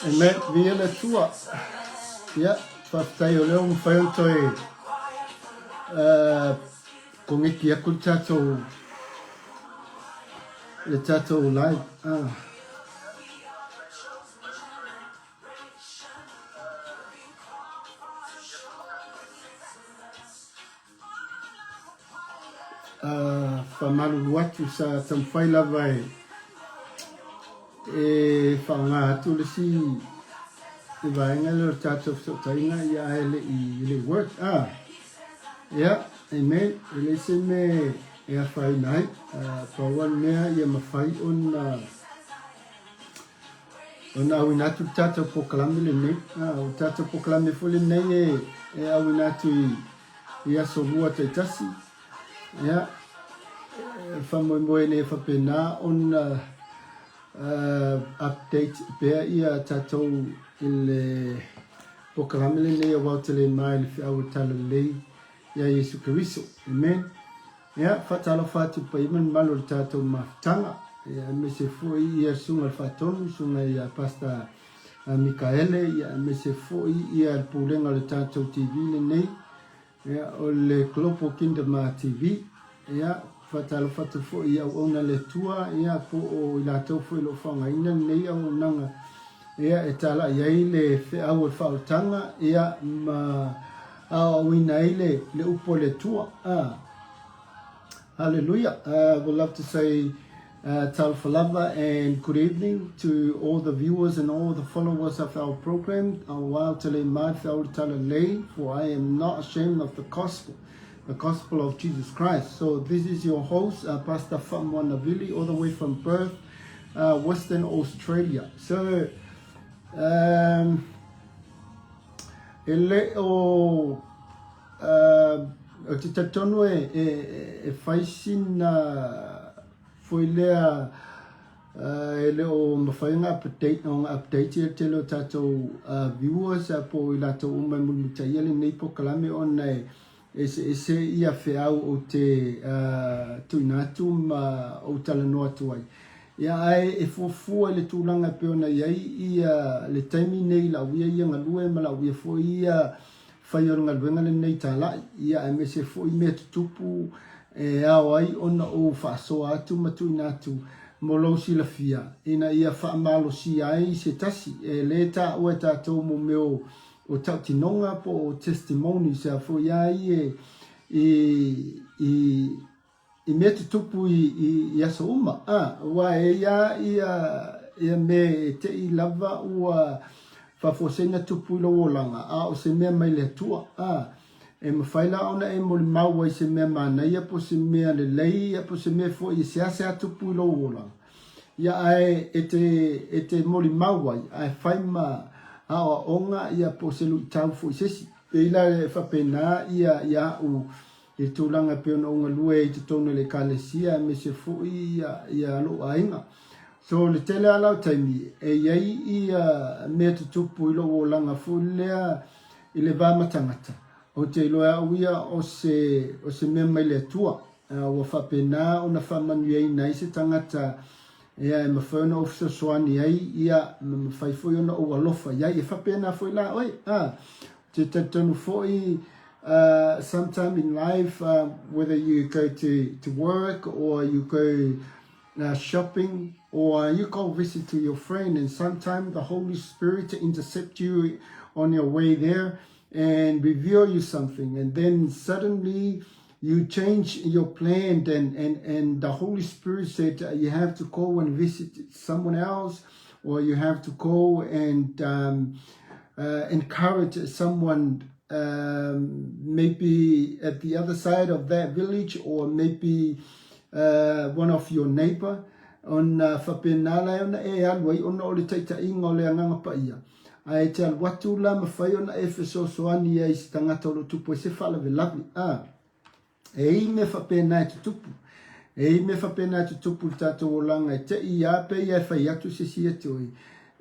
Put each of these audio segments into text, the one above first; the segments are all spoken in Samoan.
Amen. Viia le Atua. Ia, faafetai o lea ua mafai ona toe uh, koneki aku le tatou le tatou live. Ah. Faamalulu atu sa taumafai lava e e faaaoga atu le isi le vaega lea o le tatou fesootaiga ia ae le i le i work. Ah, ia, amen. E leai se mea e afaina ai. Pau lava le mea ia mafai ona ona auina atu le tatou polokalame lenei. Ah, o le tatou polokalame foi lenei e, e auina atu i, i aso lua taitasi. Ia, e faamoemoe nei faapena ona uh, update pea ia tatou i le polokalame lenei aua ou te le ma i le feau o le Talalelei ia Iesu Keriso. Amen. Ia, faatalofa atu i le paia ma le mamalu o le tatou mafutaga, ia, aemaise foi ia Susuga i le Faatonu, Susuga ia Pastor Mikaele, ia, aemaise foi ia le pulega o le tatou TV lenei, ia, o le Global Kingdom TV. Ia, faatalofa atu foi i auauna a le Atua, ia, po o i latou foi o lo o faaaogaina lenei auaunaga, ia, e talai ai le feau o le faaolataga, ia, ma aoaoina ai le, le upu a le Atua. Ah. Hallelujah. Would love to say talofa lava and good evening to all the viewers and all the followers of our program. Aua te le mai feau le talalelei, for I am not ashamed of the gospel, the gospel of Jesus Christ. So this is your host, Pastor Fa'amoana Vili, all the way from Perth, Western Australia. So, um, E le o, ou te talitonu e, e, e fai sina foi lea e le o mafai ona update, ona update ia le tele o tatou viewers po o i latou uma e mulimulitaia lenei polokalame ona e eseese ia feau ou te tuuina atu ma ou talanoa atu ai. Ia, ae e fuafua i le tulaga e pei ona i ai ia le taimi nei i lau ia ia galue ma lau ia foi ia fai o le galuega lenei talai, ia aemaise foi mea tutupu e ao ai ona ou faasoa atu ma tuuina atu mo lou silafia ina ia faamalosia ai se tasi. E lē taua e tatou mo mea o o tautinoga po o testimonies a foi a ia i, i, i mea tutupu i, i, i aso uma. A, ua e ia ia, ia mea e teʻi lava ua faafuasei tupu i lou olaga, a o se mea mai le Atua. A, e mafai la ona e molimau ai se mea manaia po o se mea lelei po o se mea foi e seasea tupu i lou olaga. Ia ae e te, e te molimau ai, ae fai ma aoaoga ia po o se luitau foi i se isi. Pei la e faapena ia, ia au. i le tulaga e pei ona ou galue ai i totonu o le Ekalesia aemaise foi ia, ia lou aiga. So le tele lava la o taimi e i ai ia mea tutupu i lou olaga foi lea i le va ma tagata, ou te iloa e au ia o se, o se mea mai le Atua. Ua faapena ona faamanuiaina ai se tagata ia e mafai ona ou fesoasoani ai, ia ma mafai foi ona ou alofa i ai. E faapena foi la oe. Ou te talitonu foi, sometime in life, whether you go to work or you go shopping or you go visit to your friend and sometime the Holy Spirit intercept you on your way there and reveal you something and then suddenly you change your plan and, and, and the Holy Spirit said you have to go and visit someone else or you have to go and encourage someone maybe at the other side of that village or maybe one of your neighbor ona faapena la e ona e alu ai ona o le taitaiga o le Agaga Paia. Ae e te alu atu la mafai ona e fesoasoani ai i se tagata o lo o tupu ai se faalavelave. A, e i mea faapena e tutupu. E i mea faapena e tutupu i le tatou olaga e te i a pe ia e fai atu se isi ia te oe.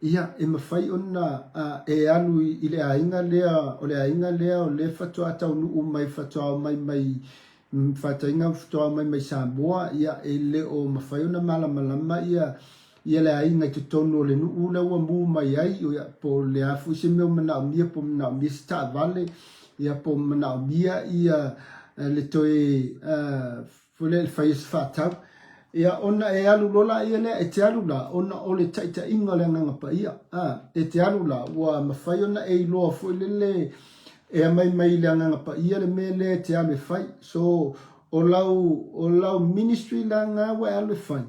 Ia, e mafai ona a, e alu i le aiga lea, o le aiga lea o lea faatoa taunuu mai, faatoa omai mai faataiga faatoa omai mai Samoa, ia, e le o mafai ona malamalama ia ia le aiga i totonu o le nuu lea ua mu mai ai, ia, po o le a foi se mea o manaomia, po o manaomia se taavale, ia, po o manaomia ia le toe foi lea le fai o se faatau. Ia, ona e alu loa laia lea, e te alu la, ona o le taitaiga o le Agaga Paia. A, e te alu la, ua mafai ona e iloa foi lele e aumai mai le Agaga Paia le mea lea e te alu e fai. So, o lau, o lau ministry la na ua e alu e fai,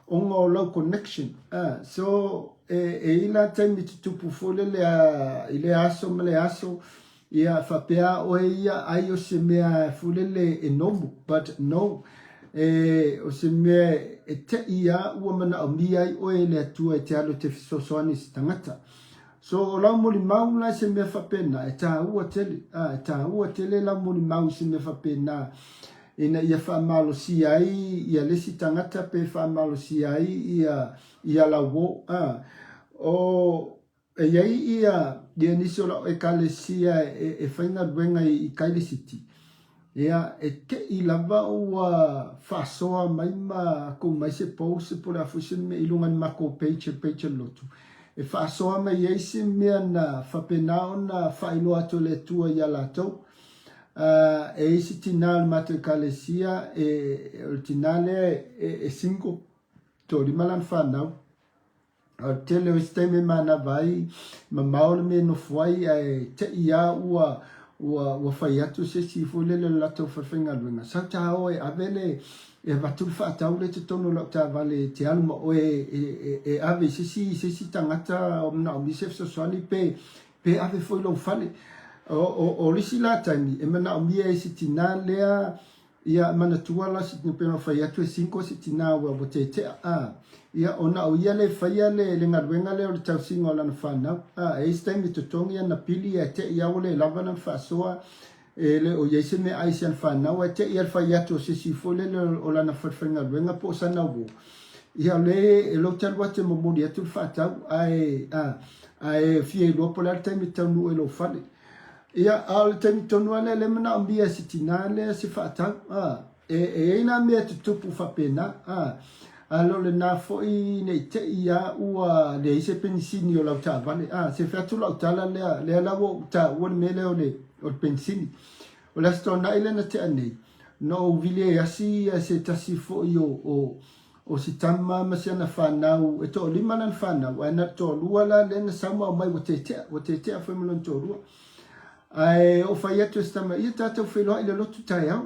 ona o lau connection. A, so, e, e i la taimi tutupu foi lele a, i lea aso ma lea aso, Ia, faapea oe ia ai o se mea foi lele e normal, but no. E, o se mea e te'i a ua manaomia ai oe e le Atua e te alu e te fesoasoani i se tagata. So, o lau molimau la i se mea faapena, e tāua tele, a, e tāua tele lau molimau i se mea faapena, ina ia faamalosia ai ia le isi tagata pe faamalosia ai ia, ia lau uo. A, o, E i ai ia ia nisi o lau ekalesia e, e faigaluega i, i Kaili City. Ia, e te'i lava ua faasoa mai ma kou mai se post po o le a foi se mea i luga i le makou page, page o le lotu. E faasoa mai ai se mea na faapena ona faailoa atu e le Atua iā latou. E i ai se tinā o le matou ekalesia, e, o le tinā lea e, e single, toalima lana fanau. A o le tele o isi taimi e manava ai, mamao le mea e nofo ai, ae te'i lava ua, ua, ua fai atu se isi foi lele o le latou falefaigaluega, sau ta o e ave le, e avatu le faatau lea i totonu o lau taavale e te alu ma oe e, e, e ave i se isi, se isi tagata o manaomia se fesoasoani pe, pe ave foi i lou fale. O, o, o le isi la taimi, e manaomia e si tinā lea Ia, manatua la si pei ona fai atu e cinco si tina ua ua tetea, a. Ia, ona o ia le faia le le galuega lea o le tausiga o lana fanau, a. E i ai se taimi e totogi ana pili ae te'i a ua le lava lana faasoa, e le o i ai se meaai i si ana fanau, ae te'i a le fai atu o se isi foi lele o lana falefaigaluega po o sana uo. Ia, o le e lou talu atu e momoli atu le faatau, ae, a, ae fia iloa po o le a le taimi e taunuu ai i lou fale. Ia, a o le taimi tonu lava lea, lea e manaomia e si tinā lea se faatau, a, e, e i ai nā mea e tutupu faapena, a, a le o lenā foi ne i te i a ua leai se penisini o lau taavale, a, se fai atu lau tala lea, lea la ua ou taua le mea lea o le, o le penisini. O le Aso Toonai lea na tea nei, na ou vili ai asi se tasi foi o, o, O si tama ma si ana fanau, e toalima lana fanau, ae na o le toalua la lea na sau ma aumai ua tetea, ua tetea foi ma lona toalua. Ae o fai atu e si tama, ia tatou feiloai i le lotu taeao.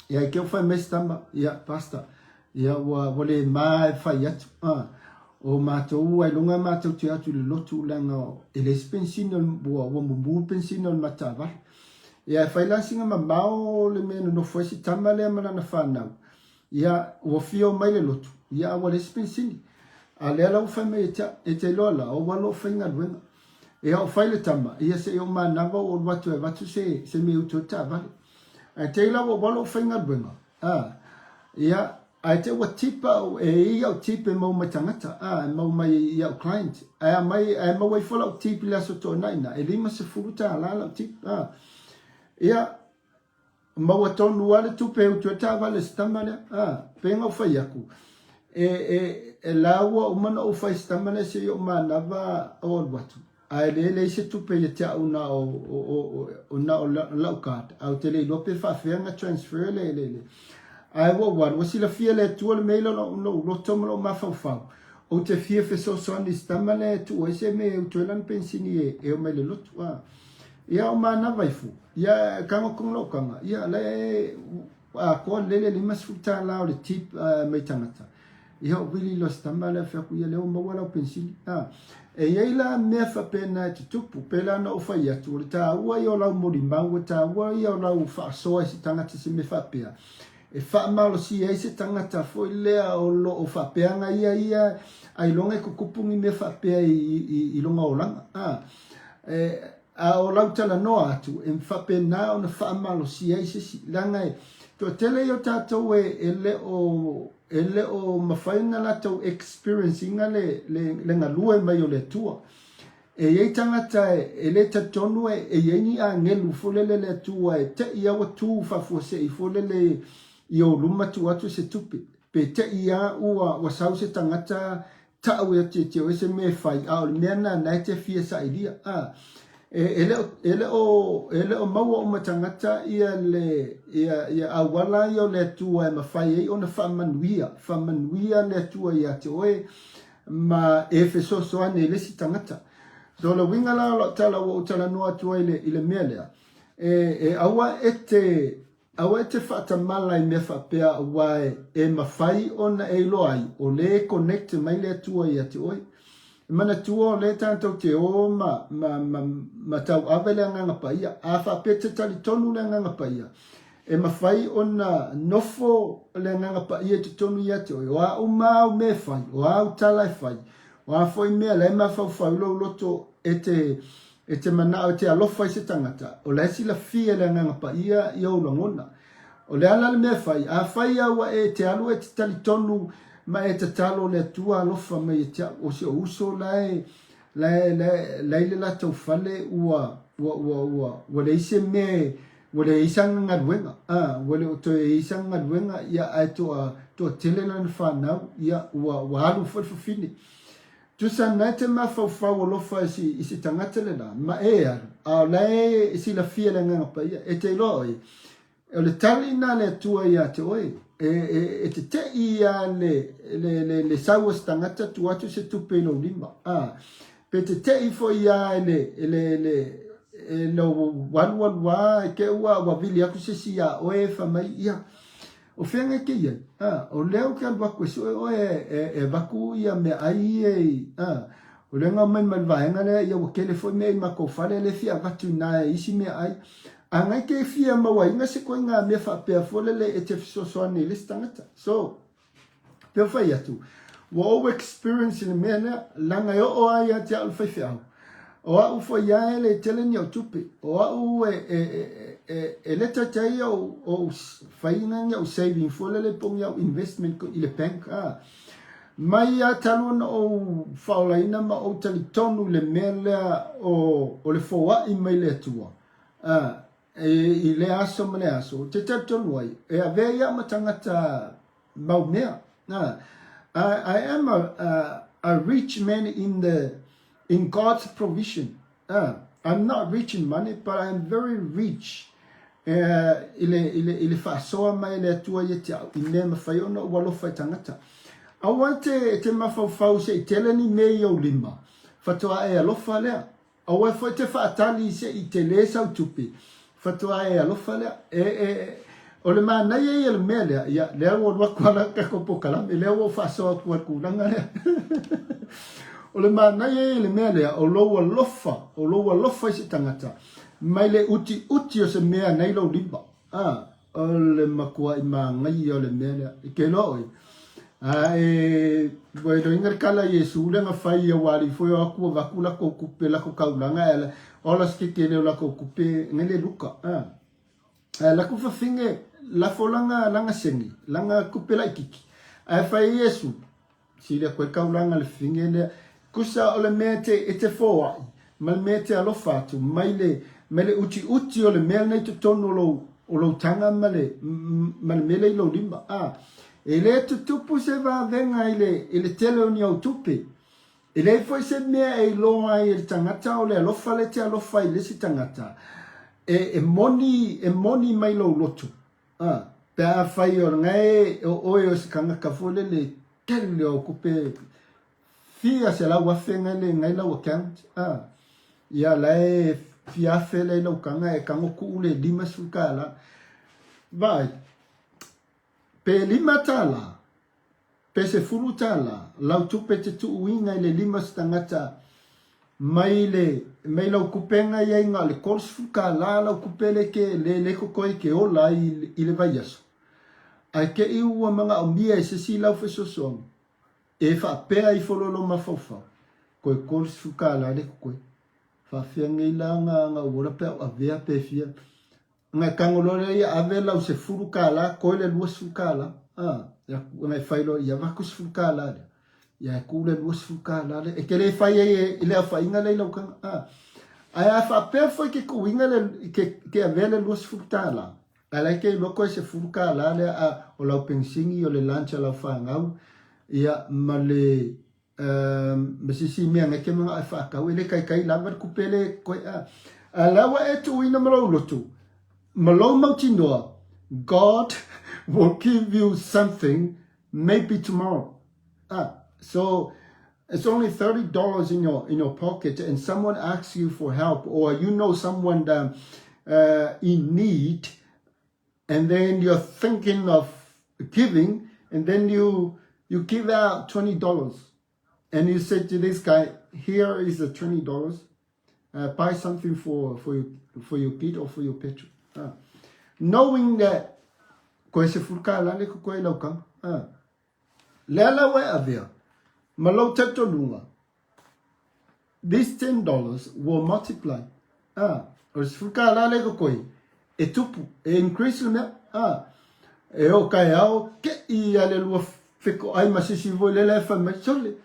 Ia i ke o fai mai si tama, ia pastor, ia ua, ua le ma e fai atu. Ah, o matou ailoga matou te atu i le lotu leaga e leai se penisini o le, ua, ua mumu le penisini o le mataavale. Ia e fai la sina mamao le mea e nonofo ai si tama lea ma lana fanau. Ia, ua fia omai le lotu, ia a ua leai se penisini. A lea la ua fai mai e te au, e te iloa la, o ua loo faigaluega. Ia o fai le tama, ia se i ou manava ou alu atu e avatu se, se mea e utu ai le taavale. Ae te i la ua ou alu ou faigaluega, a, ia, ae te ua tip au, e i ai au tip e maua mai tagata, a, e maua mai i au client, ae aumai, ae maua ifo lau tip i le Aso Toonai na, e $50 lau tip, a. Ia, maua tonu lava le tupe e utu ai le taavale i se tama lea, a, pei ona ou fai atu, e, e, e la ua uma ona ou fai i se tama lea se i ou manava ou alu atu, ae le leai se tupe ia te au na o, o, o, o, na o lau card, ae ou te le iloa pe faafefea ona transfer le, le, le. Ae ua ou alu, ua silafia e le Atua le mea i lou, lou loto ma lou mafaufau, ou te fia fesoasoani i se tama lea e tuu ai se mea e utu ai lana penisini e, e omai i le lotu, a. Ia o manava ifo, ia kaga tonu lou kaga, ia la e atoa lelei le $50 o le tip mai tagata. Ia ou vili loa se tama lea fai atu, ia lea ua maua lau penisini. A, e i ai la mea faapena e tutupu, pei la ona ou fai atu, o le taua ia o lau molimau, o le taua ia o lau faasoa i se tagata i se mea faapea, e faamalosia ai se tagata foi lea o lo o faapea ana ia ia ailoga e tutupu ni mea faapea i, i, i lona olaga. A, E, a o lau talanoa atu, e faapena ona faamalosia ai se isi, leaga e toatele ia o tatou e, e le o, e le o mafai ona latou experience ina le, le, le galue mai o le Atua. E i ai tagata e, e le talitonu e, e i ai ni agelu foi lele le Atua e te'i a ua tu faafuasei foi lele i ou luma tuu atu se tupe. Pe te'i a ua, ua sau se tagata Ta'u ia te te o se mea e fai, a o le mea na na e te fia sailia. A, e, e le o, e le o, e le o maua uma tagata ia le, ia, ia auala ia o le Atua e mafai ai ona faamanuia, faamanuia le Atua ia te oe, ma e fesoasoani i le isi tagata. So o le uiga la o lau tala ua ou talanoa atu ai i le, i le mea lea, e, e aua e te, Aua e te faatamala i mea faapea aua e mafai ona e iloa ai o lea e connect mai le Atua ia te oe. E manatua o lea tatou te o ma, ma, ma, ma tauave le Agaga Paia. A faapea e te talitonu le Agaga Paia, e mafai ona nofo le Agaga Paia i totonu ia te oe. O a uma āu mea e fai, o a āu tala e fai, o a foi mea la e mafaufau i lou loto e te, E te manao e te alofa i se tagata, o la e silafia e le Agaga Paia i ou lagona. O le a la le mea e fai? Afai a ua e te alu e te talitonu ma e tatalo le Atua alofa mai ia te au, o si ou uso la e, la e, la e, la e i le latou fale ua, ua, ua, ua, ua leai se mea e, ua leai sana galuega, a, ua le o toe i ai sana galuega, ia, ae toa, toatele lana fanau, ia, ua, ua alu foi le fafine. Tusa na e te mafaufau alofa i se, i se tagata le la, ma e alu, a o la e silafia le Agaga Paia, e te iloa oe, o le tali na le Atua ia te oe, e, e, e te te'i ia le, le, le, le sau o se tagata tuu atu se tupe i lou lima, a, pe te te'i foi ia e le, e le, le, e lou alualu a, e te ua, ua vili atu se isi iā oe, fai mai, ia, O fea e te i ai? A, o lea ou te alu atu e sue oe e, e avatu ia meaai ia i, a, o lea na omai mai le vaega lea, ia ua tele foi mea i matou fale, lea e fia avatu i ina e isi meaai. A na e te fia mauaina se koiga mea faapea foi lele e te fesoasoani i le isi tagata. So, Pei ona fai atu, ua ou experience i le mea lea, leaga e oo lava ia te au le faifeau. O au foi lava e le tele ni au tupe. O au e, e, e, e, e le taitai ou, ou faiga ni au saving foi lele po o ni au investment i le bank. A. Mai lava talu ona ou faaolaina ma ou talitonu i le mea lea o, o le foai mai le Atua. A, e, i lea aso ma lea aso, ou te talitonu ai, e avea ia ma tagata mau mea. Na, I, I am a, a, a rich man in the in God's provision. I'm not rich in money, but I am very rich i le, i le, i le faasoa mai le Atua ia te au, i mea mafai ona ou alofa i tagata. Aua te, te mafaufau se i tele ni mea i ou lima, faatoa e alofa lea. Aua foi te faatali se i tele sau tupe, faatoa e alofa lea. E, e, o le manaia ia o le mea lea, ia, lea ua alu atu ala tatou polokalame, lea ua ou faasoa atu ai i le tulaga lea. O le manaia ia o le mea lea, o lou alofa, o lou alofa i se tagata, mai le utiuti o se mea nei lou lima. A, o le matua'i manaia o le mea lea. E te iloa oe, a e, ua iloaina le tala a Iesu lea na fai ia ua alii foi o atu avatu latou tupe latou taulaga e ala, ola se tetele o latou tupe, nei le Luka, a. Ae laku fafine lafo lana lana sene, lana tupe laititi. Ae fai ai Iesu, Sili atu ai taulaga le fafine lea. Tusa o le mea e te, e te foai, ma le mea e te alofa atu, mai le, mai le utiuti o le mea lenei i totonu o lou, o lou taga ma le, ma le mea lea i lou lima. A, e le tutupu se vavega i le, i le tele o ni au tupe. E leai foi se mea e iloa ai e le tagata o le alofa lea e te alofa ai i le isi tagata, e, e moni, e moni mai lou loto. A, pe afai o lena e, o oe o se tagata foi lele e tele o tupe fia 100,000 nai le nai lau account, a, ia la e fia afe lea i lau taga e tago tuu le $50. Vaai, pe $5, Pe $10 lau tupe te tuuina i le lima se tagata mai le mai lau kupega i ai na o le $30 lau kupe le ke le le kokoe ke ola ai i le vaiaso. Ae ke i ua manaomia e se isi lau fesoasoani e faapea ifo loa lou mafaufau, koe $30 le kokoe. Faafefea nei la na na ou ola pe a ou avea pe fia. Ona e tago loa lea ia ave lau $10 koe le $20. A, ona e fai loa ia avatu $10 lea. Ia e tuu le $20 lea. E te le fai ai i le aofaiga lea i lau taga. A, ae a faapea foi ke tuuina le, ke, ke avea le $20, a la e te iloa koe $10 lea a, o lau penisini, o le lunch a lau fanau, ia, ma le, ma se isi mea e te manao e faatau, e le taitai lava le tupe lea e koe a. A la ua e tuuina ma lou loto, ma lou mautinoa, God will give you something maybe tomorrow. Ah, so it's only $30 in your in your pocket and someone asks you for help or you know someone that, in need and then you're thinking of giving and then you you give out $20 and you say to this guy here is the $20 buy something for for your for your kid or for your petrol knowing that koe $10 le koe lau kanga lea la ua e avea ma lou talitonuga this $10 will multiply ah o le $10 lea kokoe e tupu e increase le mea ah e o kaeao ke'i a le lua feko'ai ma se isi foi lele e fai mai sole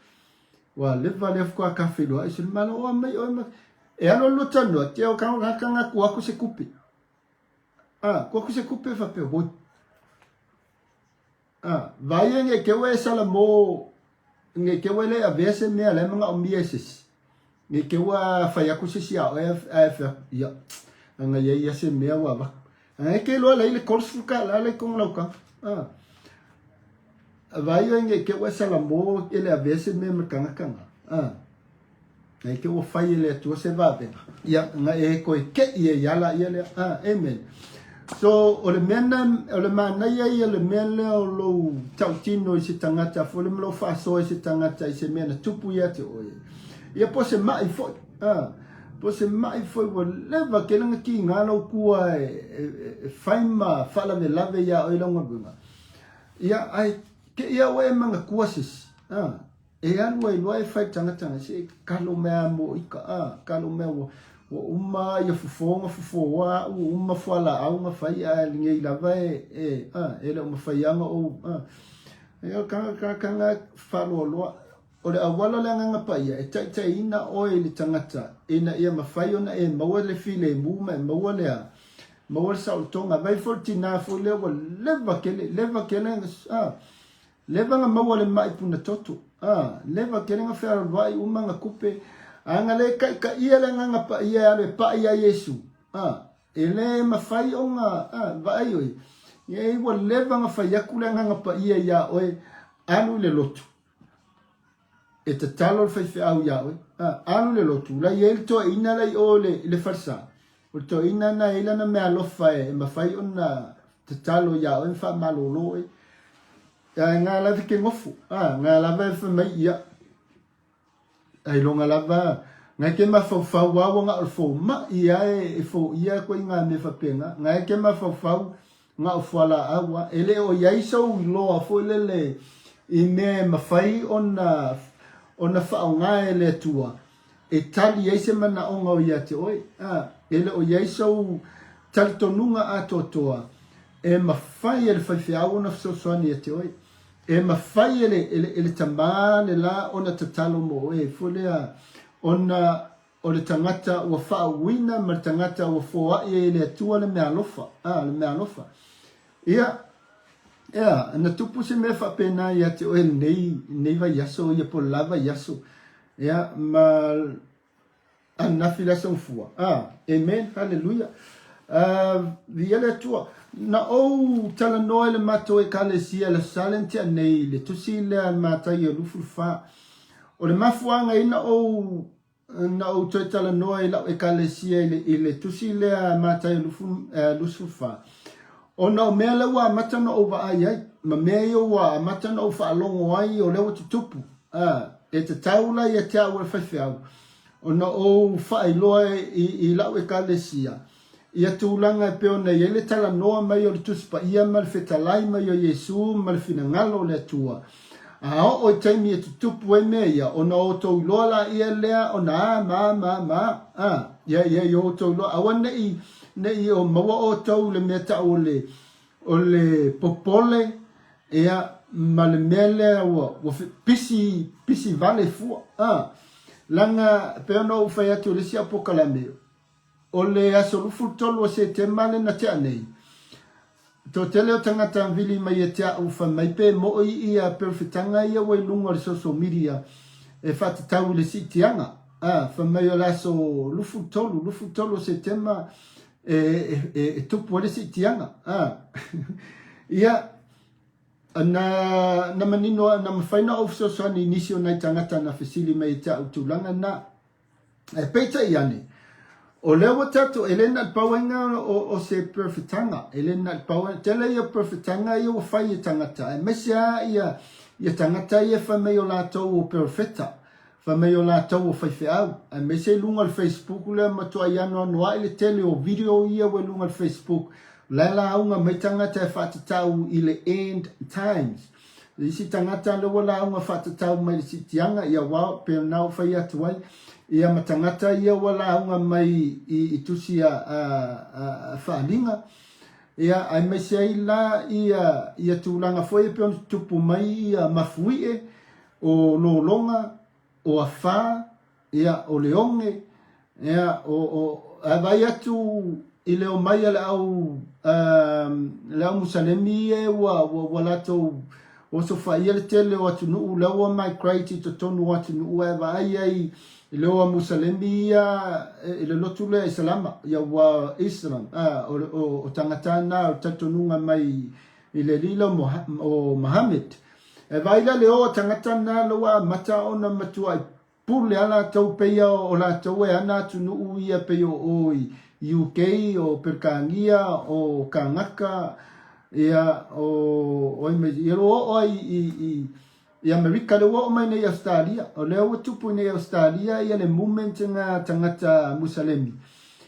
ua leva lea faatoa ka feiloai sole malo oa mai oe ma e alu alu talanoa te o kanga ku aku se kupe ah ku aku se kupe faapea oi A, vaai e nge te ua e salamo, nge te ua e le avea se mea la e manaomia e se isi. Nge te ua fai atu se isi a oe ae fai atu, ia, ana ia ia se mea ua avatu. Ana e te iloa la i le $30 la i totonu o lau taga. A, vaai oe nge te ua e salamo e le avea se mea ma le tagata na. A. Nei te ua fai e le Atua se vavega. Ia, na e koe ke'i e iala ia lea. Ah, amen. So, o le mea na, o le manaia ia le mea lea o lou tautino i se tagata, foi le ma lou faasoa i se tagata i se mea na tupu ia te oe. Ia po se ma'i foi. Ah, po se ma'i foi ua leva ke langa kiga lau kua e, e, e fai ma faalavelave ia oe lau galuega. Ia, ai, ke ia ua e manatua se isi. Ah, E alu ai loa e fai tagata se e kalo mea mo ika a kalo mea ua ua uma ia fofo na fofo a ua uma fualaau na fai a nei lava e e a e le o mafai ana ou a e o ka ka ka nga faaloaloa o le auala le agaga paia e taitaiina oe i le tagata ina ia mafai ona e maua le filemu ma e maua le a maua le saolotoga vai foi le tinā foi lea ua leva tele leva tele a Leva na maua le ma'i puna toto, ā, leva tele na fealualua'i uma na kupe, a na le ka'ikaʻia le Agaga Paia e alu e paʻi iā Iesu, ā, e le mafai ona, ā, vaai oe, e ua leva na fai atu le Agaga Paia iā oe, alu i le lotu, e tatalo le faifeau iā oe, ā, alu i le lotu, la i ai le toeaina la i o i le, i le falesa, o le toeaina na e i ai lana meaalofa e mafai ona tatalo iā oe ma faamalolo oe. Ae ngā lava ke nofo, a, ngā lava e fai mai, ia, ailoga lava, ngai ke mafaufau a ua na o le fomaʻi a e foia koe i ngā mea faapena, ngai ke mafaufau na o fualaau a, e le o i ai sou iloa foi lele i mea e mafai ona ona faaaoga e le Atua e tali ai se manaoga o ia te oe, a, e le o i ai sou. talitonuga atoatoa, e mafai e le faifeau ona fesoasoani ia te oe. E mafai e le, e le, e le tamā le la ona tatalo mo oe, foi lea, ona o le tagata ua faauuina ma le tagata ua foai ai e le Atua le meaalofa, a, le meaalofa. Ia, ea, na tupu se mea faapena ia te oe lenei, lenei vaiaso ia po o le la vaiaso, ia, ma ananafi le aso gafua. A, amen, haleluia. Viia le Atua. Na ou talanoa i le matou Ekalesia i le Aso Sa lea na tea nei i le tusi lea a le Mataio 24. O le mafuaaga ai na ou na ou toe talanoa i lau Ekalesia i le, i le tusi lea a Mataio 24, ona o mea lea ua amata ona ou vaai ai, ma mea ia ua amata ona ou faalogo ai o lea ua tutupu. A, e tatau la ia te au o le faifeau ona ou faailoa i, i lau Ekalesia ia tulaga e pei ona i ai le talanoa mai o le Tusi Paia ma le fetalai mai o Iesu ma le finagalo o le Atua. A oo i taimi e tutupu ai mea ia, ona outou iloa laia lea ona a ma ma ma a, ia, ia, ia outou iloa, aua ne i, ne i o maua outou i le mea tau o le, o le popole, ia, ma le mea lea ua, ua pisi, pisi vale fua, a. Leaga, e pei ona ou fai atu i le isi au polokalame, O le aso 23 o Setema le na tea nei, toatele o tagata vili mai ia te a'u fai mai pe mo'i ia perofetaga ia ua i luga o le social media e faatatau i le siitiaga. A, fai mai o le aso 23, 23 o Setema e, e, e, e tupu ai le siitiaga. A, ia, na, na manino, na mafai na ou fesoasoani i nisi o nai tagata na fesili mai ia te a'u tulaga na. Ae peitai ane, o lea ua tatou, e le na o le pau ai lena o, o se perofetaga, e le na o le pau ai, tele ia perofetaga ia ua fai e tagata, aemaise lava ia, ia tagata ia fai mai o latou o perofeta, fai mai o latou o faifeau, aemaise i luga o le Facebook lea matuai anoanoai le tele o video ia ua i luga o le Facebook, o la e lauga mai tagata e faatatau i le end times. Le isi tagata lea ua lauga faatatau mai i le siitiaga, ia aua pei ona ou fai atu ai, ia ma tagata ia ua lauga mai i, i tusi a, a, a, faaliga, ia aemaise ai la ia, ia tulaga foi e pei ona tutupu mai ia mafuie, o lologa, o afā, ia, o le oge, ia, o, o, a vaai atu i le omai a le au, le au Musalemi ia ua, ua, ua latou osofaia le tele o atunuu, lea ua migrate i totonu o atunuu, ae vaai ai i le o a Musalemi ia i le lotu lea Isalama, ia ua Islam, a, o, o, o tagata na o talitonuga mai i le alii lea o Muhammad. E vaai la le o a tagata na la ua amata ona matuai pule a latou peia o latou e ana atunuu ia pei o o i UK, o Peretania, o Kanaka, ia o o ai mai ia ua oo ai i i i Amerika lea ua oo mai nei i Ausetalia. O lea ua tupu i nei Ausetalia ia le movement na tagata Musalemi.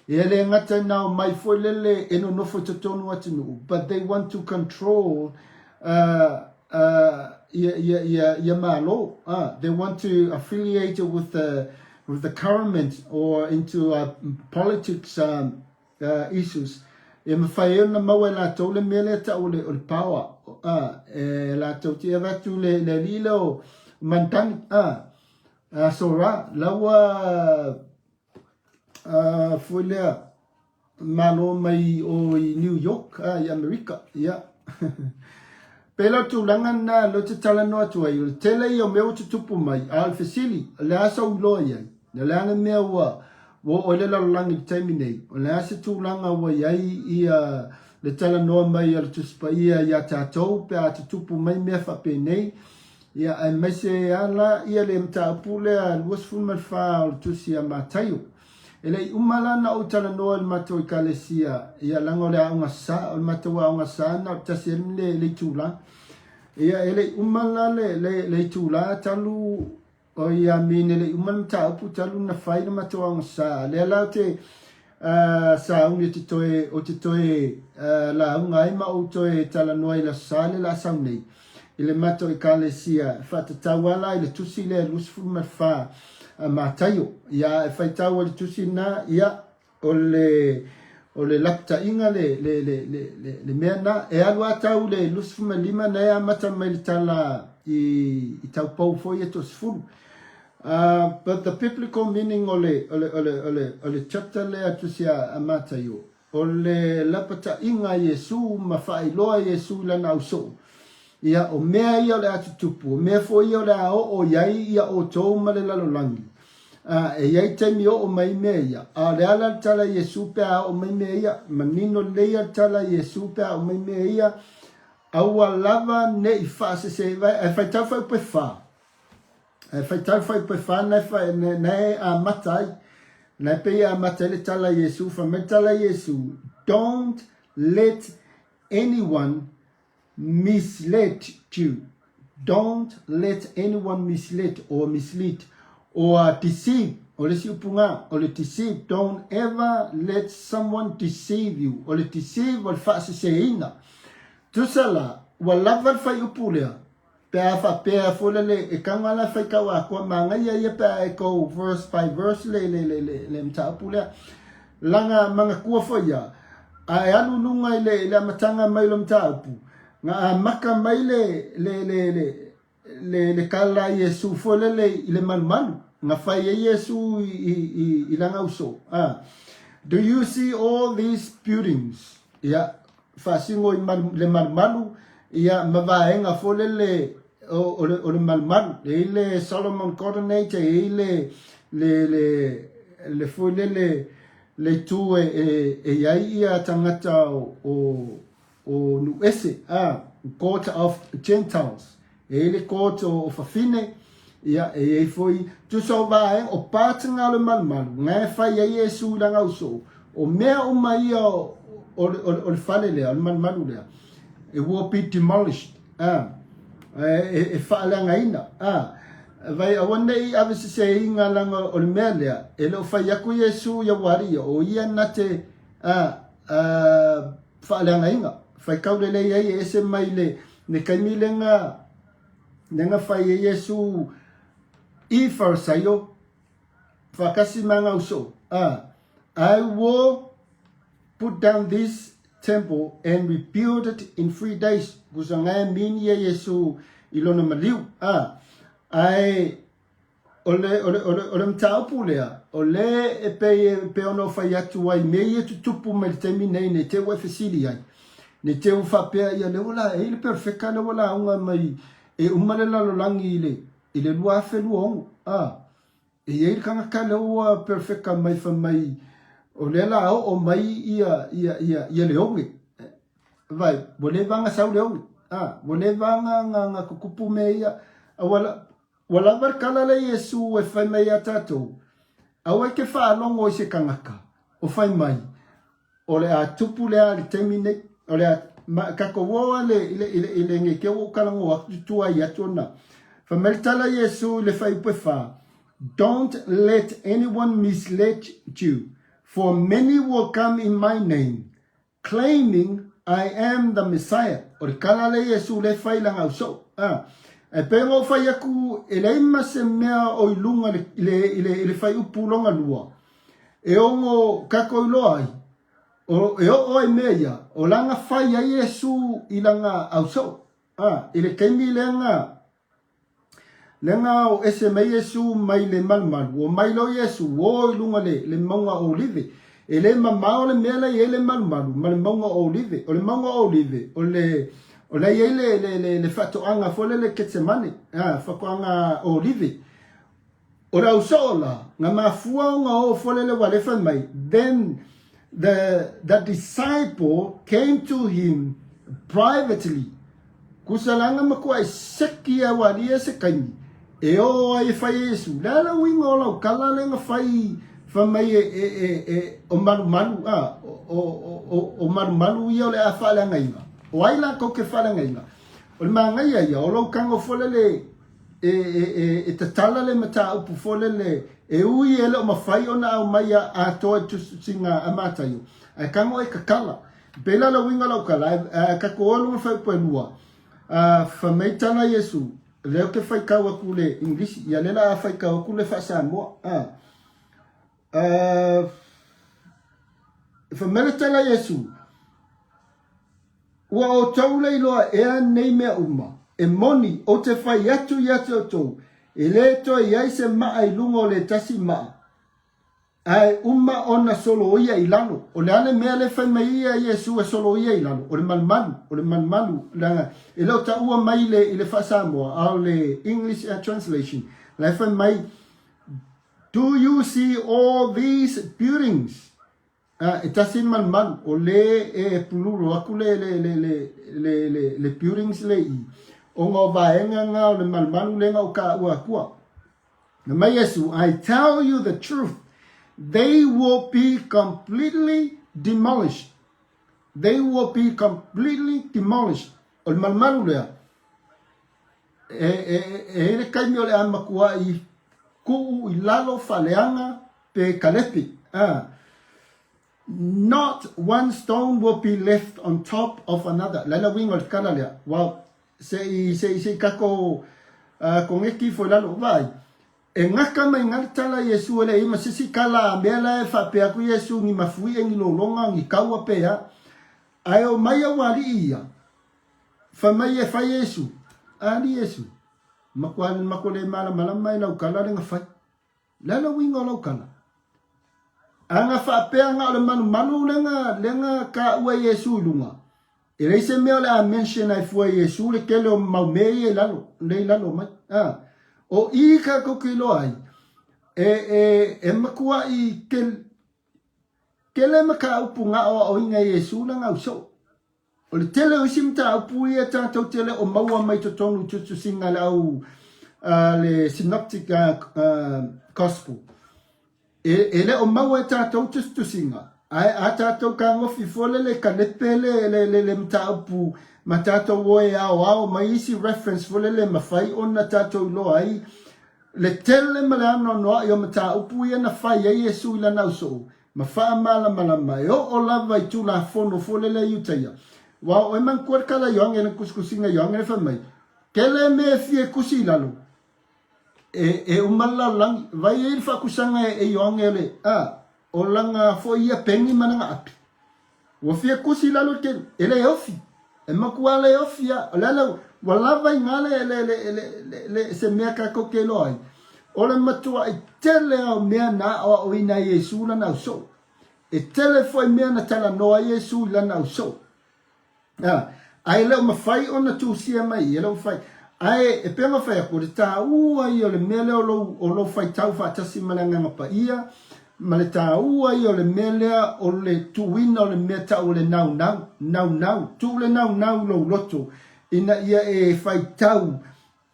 E le gata ina omai foi lele e nonofo i totonu o atunuu, but they want to control ia, ia, ia, ia Malo. They want to affiliate with the, with the government or into politics issues. E mawhai e ona maua e latou le mea lea tau o le, o le power. E latou te avatu le, le alii lea o Mantani. Sora, la ua foi lea, Malo mai o i New York, a, i Amerika, ia. Pēlā le tulaga lena lea ou te talanoa atu ai, o le tele ia o mea ua tutupu mai, a o le fesili, o le a sou iloa i ai? O le a le mea ua ua oo ai le lalolagi i le taimi nei? O le a se tulaga ua i ai ia le talanoa mai a le Tusi Paia iā tatou pe a tutupu mai mea faapenei? Ia, aemaise lava la ia le mataupu lea 24 o le Tusi a Mataio. E le i uma la ona ou talanoa i le matou Ekalesia, ia leaga o le aoga sa, o le matou aoga sa na o le tasi ai le, le itula. Ia e le i uma la le, le, le itula talu o ia mine le i uma le mataupu talu na fai le matou aoga sa. Lea la ou te sauni ou te toe, ou te toe lauga ai ma ou toe talanoa i le aso Sa le la sau nei i le matou Ekalesia, e faatatau lava la i le tusi lea 24 a Mataio. Ia, e faitau ai le tusi lena, ia, o le, O le lapataiga le, le, le, le, le, le mea na, e alu a tau le 25 na e amata mai le tala i, i tau pou foi e to sefulu. But the biblical meaning o le, o le, o le, o le, o le chapter lea tusi a, a Mataio, o le lapataiga a Iesu ma faailoa Iesu i lana ausoo. Ia, o mea ia o le a tutupu, o mea foi ia o le a oo i ai ia outou ma le lalolagi. A, e i ai taimi oo mai mea ia. A o le ala le tala a Iesu pe a oo mai mea ia, manino lelei ia le tala a Iesu pe a oo mai mea ia, aua lava ne i faasese, ae faitau faaupu e fa. Ae faitau faaupu e fa na e, na e amata ai. Na e pei e amata ai le tala a Iesu, fai mai le tala a Iesu, don't let anyone mislead you. Don't let anyone mislead or mislead or deceive. O le isi upu ngā, o le deceive. Don't ever let someone deceive you. O le deceive o le faaseseina. Tusa la, ua lava le whaiupu lea, pe a faapea foi lele, e kanga la whaikau akoa, māngaia ia pe a e kou verse by verse le, le, le, le, le mtaupu lea. Langa manatua foi ia, a e alu i luga i le, i le amataga mai o le mataupu, na amata mai le, le, le, le, le, le tala a Iesu foi lele i le malumalu, na fai ai Iesu i, i, i, i lana uso. Ah. Do you see all these buildings? Ia, faasino i malu, le malumalu, ia, ma vaega foi lele o, o, le, o le malumalu. E i le Solomon Golden Age, e i le, le, le, le foi lele, le itu e, e, e i ai ia tagata o, o, o Nu'ese, a, Court of Gentiles. E i le court o, o Fafine, ia, e i ai foi, tusa o vaega, o pātenga o le malumalu, nga e fai ai Iesu i lana uso, o mea uma ia o, o, o, o le fale lea, o le malumalu lea, it will be demolished. A, e, e faaleagaina. A, vai aua ne i aveseseina lana o le mea lea, e le o fai atu Iesu ia wari ia, o ia na te a, a, faaleagaina. Faitau lelei ai e ese mai le, le taimi lenga, lenga fai ai Iesu i Farisaio, whaakasi ma ngā uso. A, I will put down this temple and rebuild it in 3 days. Kusa ngai mini ia Iesu i lona maliu. A, ae o le, o le, o le, o le mataupu lea, o le e pei e pei ona o fai atu ai me ia tutupu mai le taimi nei nei te ua e fesili ai. Nei te ua faapea ia le ua la e i le perfeka le ua lauga mai e uma le lalolagi i le i le 2026. A, E i ai le tagata lea ua perfeka mai fai mai o lea la oo mai ia ia ia ia le oge. Vai, ua leva ona sau le oge. A, ua leva ona ona ona tutupu mea ia. A ua ua lava le tala lea Iesu e fai mai ia tatou, aua e te faalogo i se tagata o fai mai O le a tupu lea i le taimi nei, o le a, ma, tatou o a le, i le, i le, i le nei te ua ou talanoa atu tuai atu ona. Fai mai le tala Iesu i le fuaiupu e fa, Don't let anyone mislead you, for many will come in my name, claiming I am the Messiah. O le tala lea Iesu lea e fai i lana ausoo. A, e pei ona ou fai atu, e leai ma se mea o i luga i le, i le, i le fuaiupu lona lua, E ono tatou iloa ai, o, e oo ai mea ia, o lana fai ai Iesu i lana ausoo. A, i le taimi lea na, lea na o ese mai Iesu mai le malumalu, o mai loa Iesu, o i luga le, le mauga o Olive. E le mamao le mea la i ai le malumalu ma le mauga o Olive. O le mauga o Olive, o le, o la i ai le, le, le, le faatoaga foi lele Ketsemane, a, faatoaga o Olive. O le ausoo la, na mafua ona o fole le wale fai mai, then the, the disciple came to him privately. Kusa langa makuai seki a walia se kaimi. E o ai e fai e Iesu. Le ala uiga o lau kala le nga fai fai mai e, e, e, e o malumalu, a, o, o, o, o malumalu ia o le a faaleagaina. O ai la kou ke faaleagaina. O le māngaia ia, o lou kago fole le, e, e, e, e tatala le mataupu foi lele e ui e le o mafai ona aumai a atoa i tusitusiga a Mataio, ae kago e kakala. Pei la le uiga lau kala, ae, ae kako oe luga fuaiupu e lua, a fai mai tala Iesu, lea ou te faitau atu le Englisi, ia lea la a faitau atu le faa-Samoa. A, a, E fai mai le tala a Iesu, Ua outou le iloa ea nei mea uma? E moni, ou te fai atu ia te outou, e le toe i ai se maa i luga o le tasi maa, ae uma ona soloia i lalo. O le a le mea le fai mai ia Iesu e soloia i lalo? O le malumalu, o le malumalu, leaga e le o taua mai i le, i le faa-Samoa, a o le English translation, la e fai mai, Do you see all these buildings? A, e tasi le malumalu, o le e pululu aku le, le, le, le, le, le, le buildings le i, ona o vaega nga o le malumalu le nga o ka ua akua. Na mai Iesu, I tell you the truth, they will be completely demolished. They will be completely demolished. O le malumalu lea, e, e, e, e le kaimi o le a matua i kuu i lalo faaleaga pe kalepe. A. Not one stone will be left on top of another. Laila uiga o le kala lea. Well, se i, se i, se i kako uh, kongeki ifo i lalo. Vaai, e gaka mai nga le tala Iesu e le i ma sisi kala a mea la e faapea aku Iesu ni mafuie ni lologa ni kaua pe a. Ae o mai au alii ia. Fai mai e fai Iesu. Ali Iesu. Makoa mako le malamalama e lau kala le nga fai. Le a le uiga o lau tala? A na faapea na o le malumalu lena, lena taua Iesu i luga, e leai se mea o le a mention ai fua i Iesu le tele o mau mea ia i lalo, le i lalo mai. A, o i tatou te iloa ai, e, e, e matuai tel, tele mataupu na aoaoina e Iesu lana ausoo. O le tele o isi mataupu ia tatou te le o maua mai totonu i tusitusiga a le au a le Synoptic Gospel. E, e le o maua e tatou tusitusiga, ae a tatou kagofi fole le kalepe le, le, le, le mataupu ma tatou o e aoao mai isi reference fole le mafai ona tatou iloa ai le tele ma le anoanoai o mataupu ia na fai ai Iesu i lana ausoo ma faamalamalama e oo lava i Tulafono fo lele Iutaia. Ua oo e manatua le tala Ioane le kusikusiga Ioane le fai mai, Kele me e fia kusi i lalo, e, e uma le lalolagi. Vai ai le faakusaga e Ioane le, a, o lana foi ia peni ma lana api. Ua fia kusi i lalo le kelu, e le ofi. E matua le ofi a, o le ala, ua lava i na le, le, le, le, le, le, se mea tatou te iloa ai. O le matuaʻi tele a o mea na aʻoaʻoina ai Iesu lana ausoo. E tele foi mea na talanoa ai Iesu i lana ausoo. A, ae le o mafai ona tusia mai e le o mafai. Ae e pei ona fai atu, o le taua ia o le mea lea o lou, o lou faitau faatasi ma le Agaga Paia, ma le taua ia o le mea lea o le tuuina o le mea tau o le naunau, naunau, tuu le naunau i lou loto, ina ia e faitau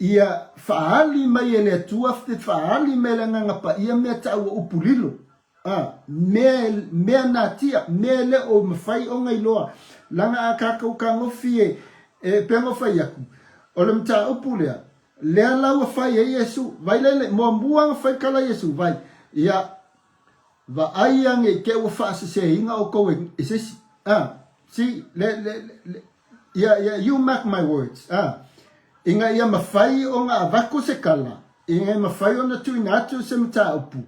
ia faaali mai e le Atua, faaali mai e le Agaga Paia mea tau o upu lilo. A, mea, mea natia, mea e le o mafai ona iloa, laga a tatou tagofi e, e pei ona fai atu, o le mataupu lea, lea la ua fai ai Iesu, vai lele, muamua ona fai tala Iesu, vai, ia, vaai ane i te ua faaseseina outou e, e se isi. A, see, le, le, le, ia, ia, you mark my words, a, ina ia mafai ona avatu se tala, ina ia mafai ona tuuina atu se mataupu,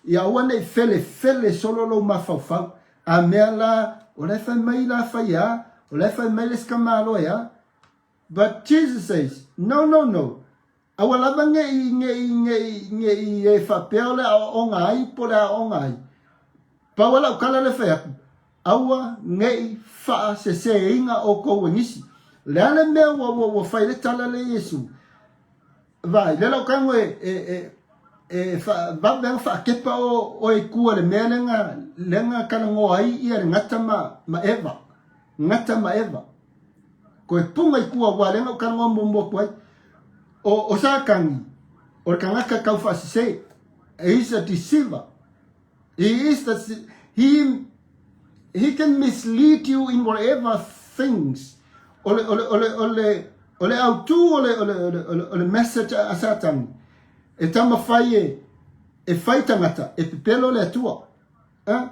Ia aua ne i felefele solo lou mafaufau. A mea la, o la e fai mai la fai a, o la e fai mai le isi tamāloa e a. But Jesus says, no, no, no. Aua lava ne i, ne i, ne i, ne i e faapea o le aoaoga ai po o le aoaoga ai. Pau a lau tala le fai atu, aua ne i faaseseina outou e nisi. O le a le mea ua, ua, ua fai le tala le Iesu? Vaai, lea lau tago e, e, e, e vave ona faakepa o, oe i tua le mea lea lea na talanoa ai ia le Gata ma, ma Eva. Gata ma Eva. Koe punga i tua, ua lea na ou talanoa muamua atu ai. O, o Satani, o le tagata tau faasese. He is a deceiver. He is the, he, he can mislead you in whatever things. O le, o le, o le, o le, o le autū o le, o le, o le, o le, o le message a Satani, e taumafai e, e fai tangata, e pepelo le Atua. Eh?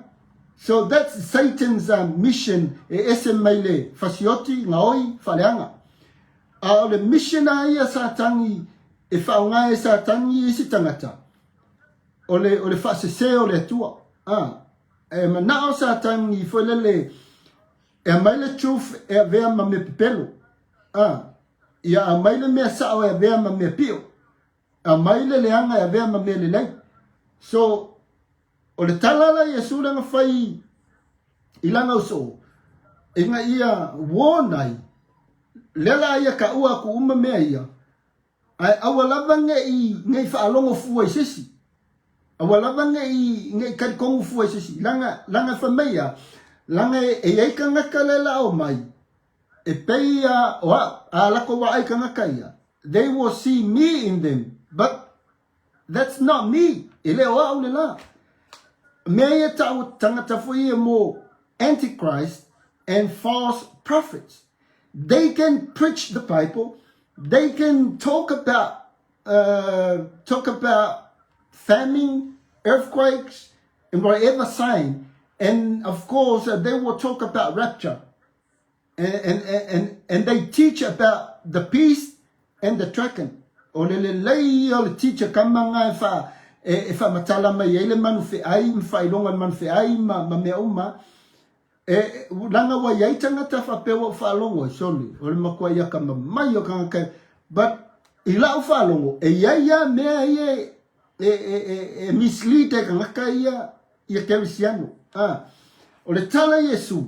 So that's Satan's uh, mission e ese mai le fasioti, ngaoi, faaleaga. A o le mission a ia Satani e whaonga e Satani i isi tangata, o le, o le faasese o le Atua. Ah. E manao Satani foi lele e aumai le truth e avea ma mea pepelo. A, ia aumai le mea sao e avea ma mea pio. Aumai le leaga e avea ma mea lelei. So, o le tala la Iesu lea na fai i lana ausoo, ina ia warn ai, lea la ia taua atu uma mea ia, ae aua lava nei nei faalogo fua i se isi. Aua lava nei nei talitonu fua i se isi. Leaga, leaga fai mai ia, leaga e i ai tagata lea la omai, e pei a o au, a latou vaai tagata ia, they will see me in them, but that's not me, e le o au le la. Mea ia tau tagata foi ia mo Antichrist and false prophets. They can preach the Bible, they can talk about uh, talk about famine, earthquakes, and whatever sign. And of course, uh, they will talk about rapture. And, and, and, and they teach about the peace and the dragon. O le lelei ia o le teacher kama nga e wha, e, e whamatala mai ai le manu wheai, ma whailoga le manu wheai, ma, ma mea uma. E, leaga ua i ai tagata faapea ua ou faalogo ai, sole, o le matua akamamai o tagata, but i lau faalogo, e i ai lava mea ia e, e, e, e, e mislead ai tagata ia, ia kerisiano. Ah, o le tala Iesu,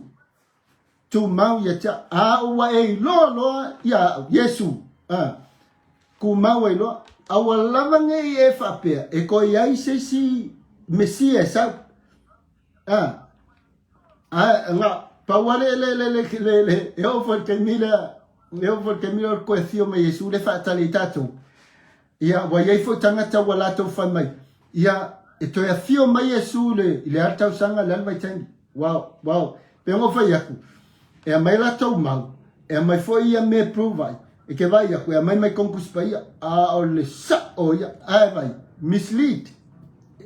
tumau ia te au, a ua e iloa loa ia au, Iesu, ah, tumau ai loa, aua lava nei e faapea, e toe i ai se isi Mesia e sau. Ah, a, nga, pau a le, le, le, le, le, le, e oo foi le taimi lea, e oo foi le taimi lea o le toe afio mai Iesu le faatali i tatou. Ia, ua i ai foi tagata ua latou fai mai, ia, e toe afio mai Iesu le, i le a le tausaga, le a le vaitaimi. Wow, wow. Pei ona ou fai atu, e aumai latou mau, e aumai foi ia mea e prove ai, e ke vaai atu, e aumai mai tonu Tusi Paia, a o le sa'o ia, ae vai, mislead.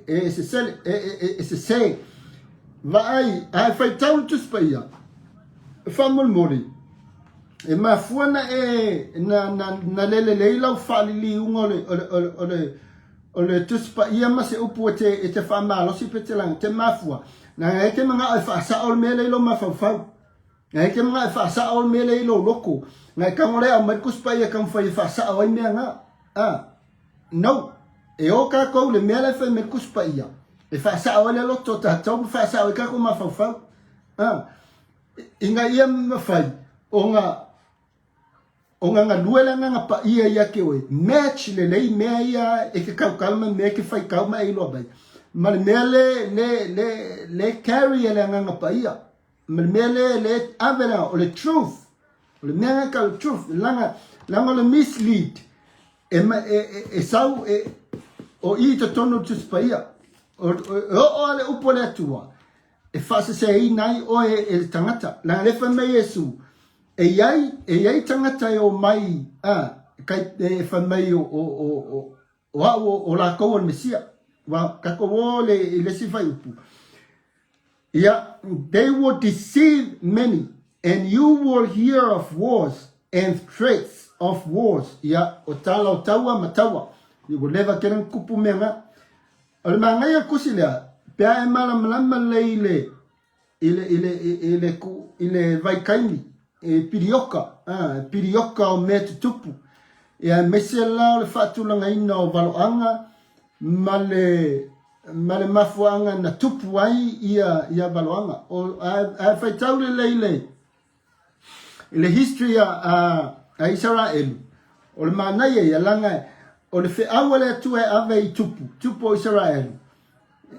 E sesele, e, e, e, e sese. Vaai, ae faitau le Tusi Paia, faamolemole, e mafua na e, na, na, na le lelei lau faaliliuga o le, o le, o le, o le, o le Tusi Paia ma se upu e te, e te faamalosi pe te lagi, te mafua. Na e te manao e faasao le mea lea i lou mafaufau. Na e te manao e faasao le mea lea i lou loto. Na e tago lea aumai le Tusi Paia e taumafai e faasao ai mea na. A. No. E o kākou le mea la e fai mai le Tusi Paia, e faasao ai le loto o tatou ma faasao ai kākou mafaufau. A. Ina ia mafai ona ona galue le Agaga Paia ia te oe, match lelei mea ia e te tautala ma mea e te faitau ma e iloa mai, ma le mea le, le, le, le carry e le Agaga Paia, ma le mea le, le ave le, o le truth, o le mea nga tau truth, leaga, leaga o le mislead, e, e, e, e sau, e, o i totonu o le Tusi Paia, o, o, e oo a le upu a le Atua, e faaseseina ai oe e le tagata. Leaga lea fai mai Iesu, e i ai, e i ai tagata e omai, a, kai, e fai mai o, o, o, o, o au o, o lakou o le Mesia. Ua tatou o le, i le isi fuaiupu. Ia, they will deceive many, and you will hear of wars and threats of wars. Ia, o tala o taua ma taua. Ua leva tele na tupu mea nga. O le manaia o le tusi lea, pe a e malamalama lelei i le, i le, i le, i le, i le vaitaimi, e pirioka, a, pirioka o mea tutupu, ia aemaise la o le faatulagaina o valoaga ma le, ma le mafuaaga na tupu ai ia, ia valoaga. O, a, a e faitau lelei le, I le history a, a, a Isaraelu, o le manaia ia, leaga o le feau a le Atua e ave i tupu, tupu o Isaraelu,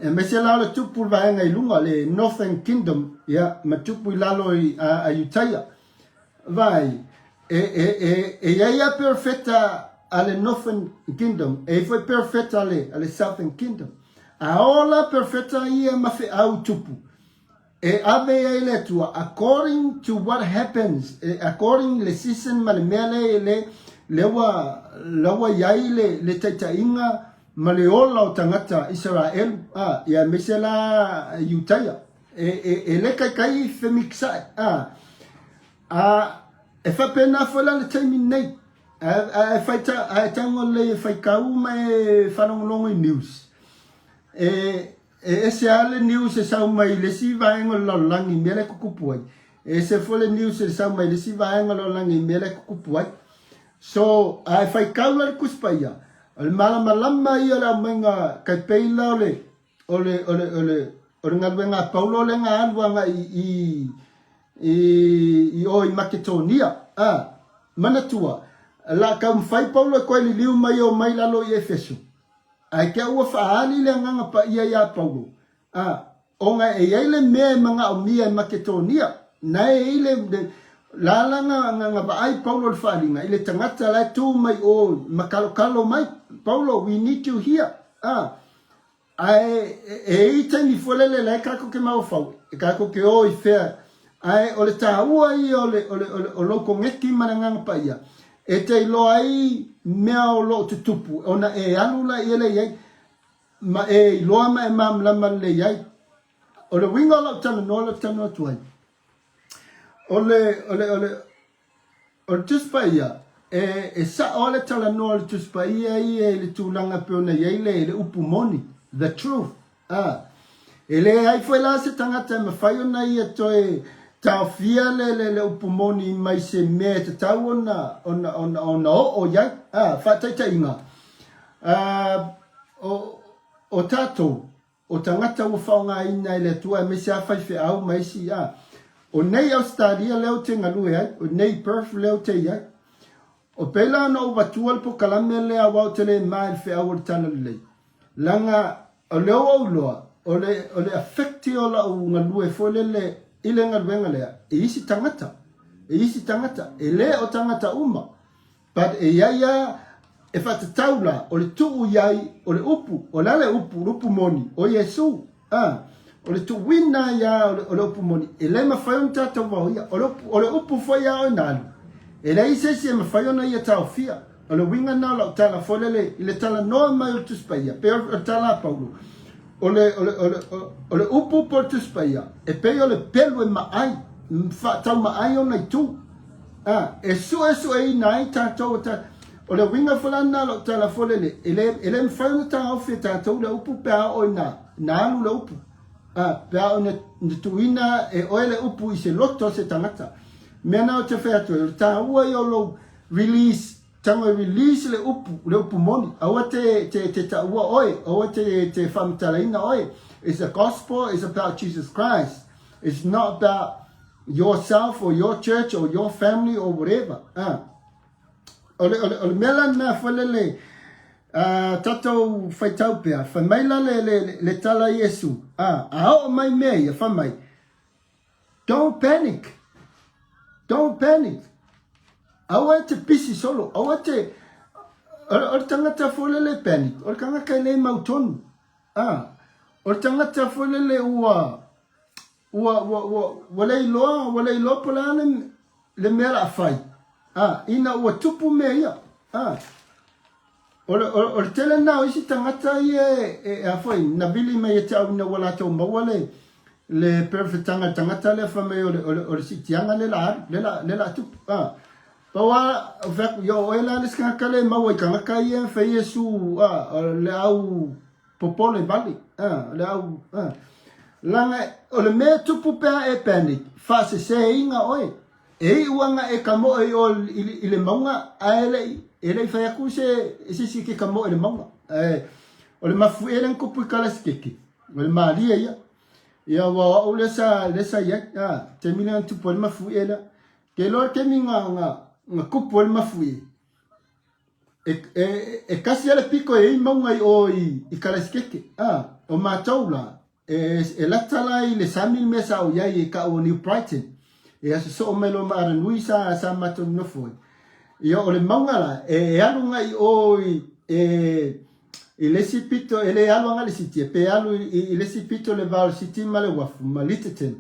aemaise la o le tupu le vaega i luga, le Northern Kingdom, ia, ma tupu i lalo i, a, a Iutaia. Vaai, e, e, e, e i ai a perofeta a le Northern Kingdom, e i ai foi perofeta a le, a le Southern Kingdom. A ola perofeta ia ma feau tupu, E ave ai le Atua according to what happens, according le season ma le mea le le le ua la ua i ai le le taitaiga ma le ola o tagata Isaraelu, a ia aemaise la Iutaia. E e e le taitai femikisai, a a e faapena foi la le taimi nei. A e faita a e tago lelei e faitau ma e faalogologo i news. E. e ese lava le news e sau mai i le isi vaega o le lalolagi i mea la e tutupu ai, e ese foi le news e sau mai i le isi vaega o le lalolagi i mea la e tutupu ai. So, a e faitau la i le Tusi Paia, o le malamalama ia o le aumaiga tai pei la o le, o le, o le, o le, o le galuega a Paulo lea na alu agai i, i, i o i Maketonia. A, manatua, la taumafai Paulo e toe liliu mai e omai i lalo i Efeso. Ae te ua faaali le Agaga Paia iā Paulo, a, ona e i ai le mea e manaomia e Maketonia, na e i ai le, le, la la na, na, na vaai Paulo i le faaaliga, i le tagata la e tu mai o ma kalokalo mai, Paulo, we need you here, a, ae e i ai taimi foi lele la e tatou te mafaufau, e tatou te o i fea, ae o le taua ia o le, o le, o le, o lou koneti ma le Agaga Paia, E te iloa ai mea o lo o tutupu, ona e alu laia lea i ai, ma e iloa ma e malamalama lelei ai. O le uiga o lau talanoa lea ou te talanoa atu ai, o le, o le, o le, o le Tusi Paia, e, e sao lava le talanoa o le Tusi Paia ia i le tulaga e pei ona i ai le, le upu moni, the truth. A, e leai foi la se tagata e mafai ona ia toe taofia le, le, le upu moni mai se mea e tatau ona, ona, ona, ona oo i ai. A, faataitaiga, a, o, o tatou, o tagata ua faaaogaina e le Atua aemaise lava faifeau ma isi, a, o nei Ausetalia lea ou te galue ai, o nei Perth lea ou te i ai. O pei la ona ou avatua le pokalame lea aua ou te le ma i le feau o le Talalelei. Leaga o lea ua ou iloa, o le, o le affect o lau galue foi lele i le galuega lea i isi tagata, i isi tagata, e le o tagata uma, but e i ai lava, e faatatau la, o le tuu i ai o le upu, o le a le upu, le upu moni, o Iesu, a, o le tuuina ai lava o le, o le upu moni, e le mafai ona tatou vaoia, o le upu, o le upu foi a oe na alu, e leai se isi e mafai ona ia taofia. O le uiga lena o lau tala foi lele i le talanoa mai o le Tusi Paia, pei o le tala a Paulo, o le, o le, o le, o le upu po o le Tusi Paia, e pei o le pelu e maai, faataumaai ona itu. A, e suesueina ai tatou, ta, o le uiga foi la lena o lau tala foi lele, e le, e le mafai ona taofi e tatou le upu pe a oo ina, ina alu le upu. A, pe a oo ina, ina tuuina e oe le upu i se loto o se tagata. Mea na ou te fai atu ai, o le taua ia o lou, Release, tago e release le upu, le upu moni. Aua te, te, te taua oe, aua te, te faamatalaina oe. It's a gospel, it's about Jesus Christ. It's not about yourself or your church or your family or whatever. Ah. O le, o le, o le mea la lena foi lele, uh, tatou faitau pea, fai mai la le, le, le, le tala Iesu, ah, a oo mai mea ia, fai mai, Don't panic. Don't panic. Aua e te pisi solo. Aua te... O le tangata foi lele panic. O le tangata e le mau tonu. Ah. O le tangata foi lele ua... Ua, ua, ua, ua le iloa, ua le iloa po o le a le, le mea la fai. Ah, ina ua tupu mea ia. Ah. O le, o, o le tele lena o isi tagata ia e, e, a foi, na vili mai ia te au ina ua latou maua le, le perefetaga le tagata lea fai mai o le, o le, o le siitiaga le la alu, le la, le la tupu. A, pau a, o fai atu, ia o oe la le isi tagata le maua i tagata ia e fai Iesu, a, o le au popole vale, a, o le au, a. Leaga, o le mea e tupu pe a e panic, faaseseina oe. E iu ana e kamoe i o i le mauga, ae le i, e le i fai atu se, se isi ke kamoe i le mauga. Ae, o le mafuie lea na tupu i Kalasikeke, o le malie ia. Ia, ua o au lea sa, lea sa i ai, a, taimi lea na tupu ai le mafuie lea. Ke iloa le taimi na, na, na tupu ai le mafuie, E, e, e kasi lava le piko e i ai mauga i o i, i Kalasikeke. A, o matou la, E, e lata la i le sami le mea sa ou i ai e kau o New Brighton. E aso soo mai loa ma Aranui sa, sa matou nonofo ai. Ia, o le mauga la, e, e alu agai i o i, e, i le isi pito, e le alu agai i le city, pe alu i, i le isi pito le va o le city ma le uafu, ma Lyttelton.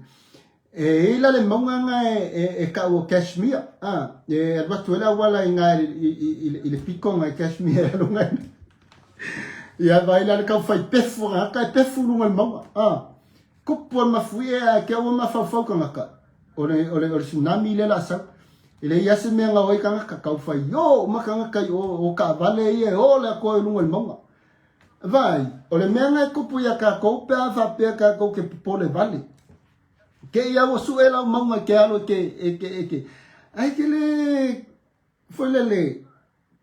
E i ai la le mauga na e, e, e kau o Cashmere, a, e alu atu ai le auala i na i, i, i, i le pito na i Cashmere e alu agai. Ia vaai la le kau fai pefu tagata e pefu i luga o le mauga. A, kupu e mafuie ae ke ua mafaufau tagata. O le, o le, o le tsunami lea la sau. E leai lava se mea gao ai tagata, kau fai o uma tagata i o, o kaavale ia e o le atoa i luga o le mauga. Vaai, o le mea lena e tupu iā tatou pe a faapea tatou te popole vale. Te i a ua sue lau mauga e te alu e te, e te, e te, ae te le, foi lele,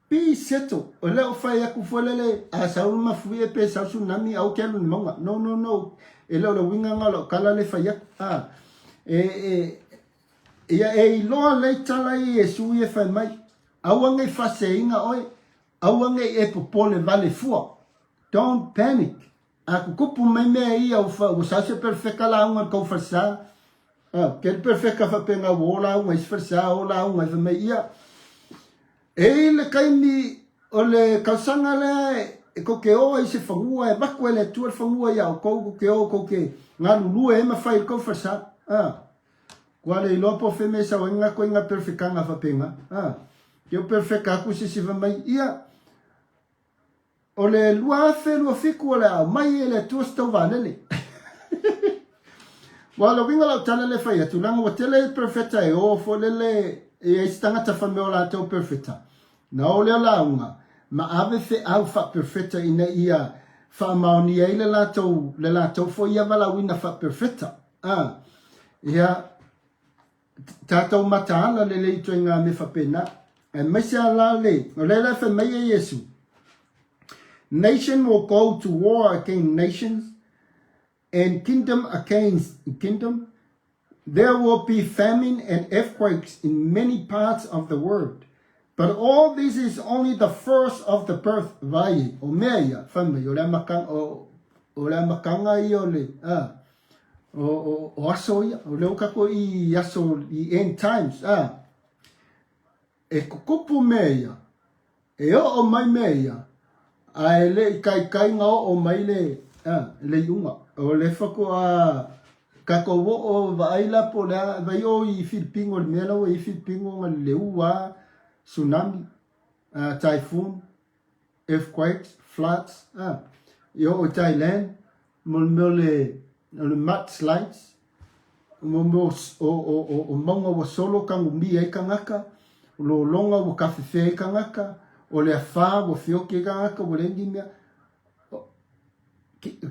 be settle. O lea o fai atu foi lele, a sau le mafuie pe sau tsunami, aua te alu i le mauga. No, no, no, e le o le uiga lena o lau tala lea e fai atu. A, e, e, ia e iloa lelei tala ia Iesu ia e fai mai, aua ne i faaseseina oe, Aua ne i e popole vale fua. Don't panic. A tutupu mai mea ia ua sau se perefeka lauga i le tou falesa, kei le perefeka faapena ua o lauga i isi falesa, o lauga i fai mai ia. E i le taimi o le tausaga lea e tou te o ai i se fanua e avatu e le Atua le fanua ia outou, tou te o tou te galulue ai ma fai i le tou falesa. Kua le iloa po o fea mea e sau ai nga koinga perfekanga faapena. A, ke o perfeka aku se isi fai mai, ia, o le 2027 o le a aumai e le Atua se tauvalele. Ua o le uiga o lau tala lea e fai atu, leaga ua tele perfeta e o foi lele e i ai se tagata fai mai o latou perfeta. Na o lea lauga, ma ave feau faaperfeta ina ia faamaonia ai le latou, le latou foi ia valaauina faaperfeta. A, ia, tatou mataala lelei i ituaiga mea faapena. Aemaise lava la le, o lea la e fai mai e Iesu, Nation will go to war against nations, and kingdom against kingdom. There will be famine and earthquakes in many parts of the world. But all this is only the first of the birth, vai, o mea ia, fai mai, o le amakanga, o, o le amakanga ia o le, a, o, o, o aso ia, o lea ua tatou i aso, i end times, a, e kukupu mea ia, E oo mai mea ia, a e le i kaikai na oo mai le, a, le iuga. O le faatoa tatou oo vaai la po o le a, vai o i Filipino i le mea la ua i ai Filipino na le ua, tsunami, a, typhoon, earthquakes, floods, a, i oo i Thailand, mo le mea o le, o le mudslides, mo mea o, o, o, o mauga ua solo tanumia ai tagata, o lologa ua tafefea ai tagata, o le afā ua feoki ai tagata, ua leai ni mea. O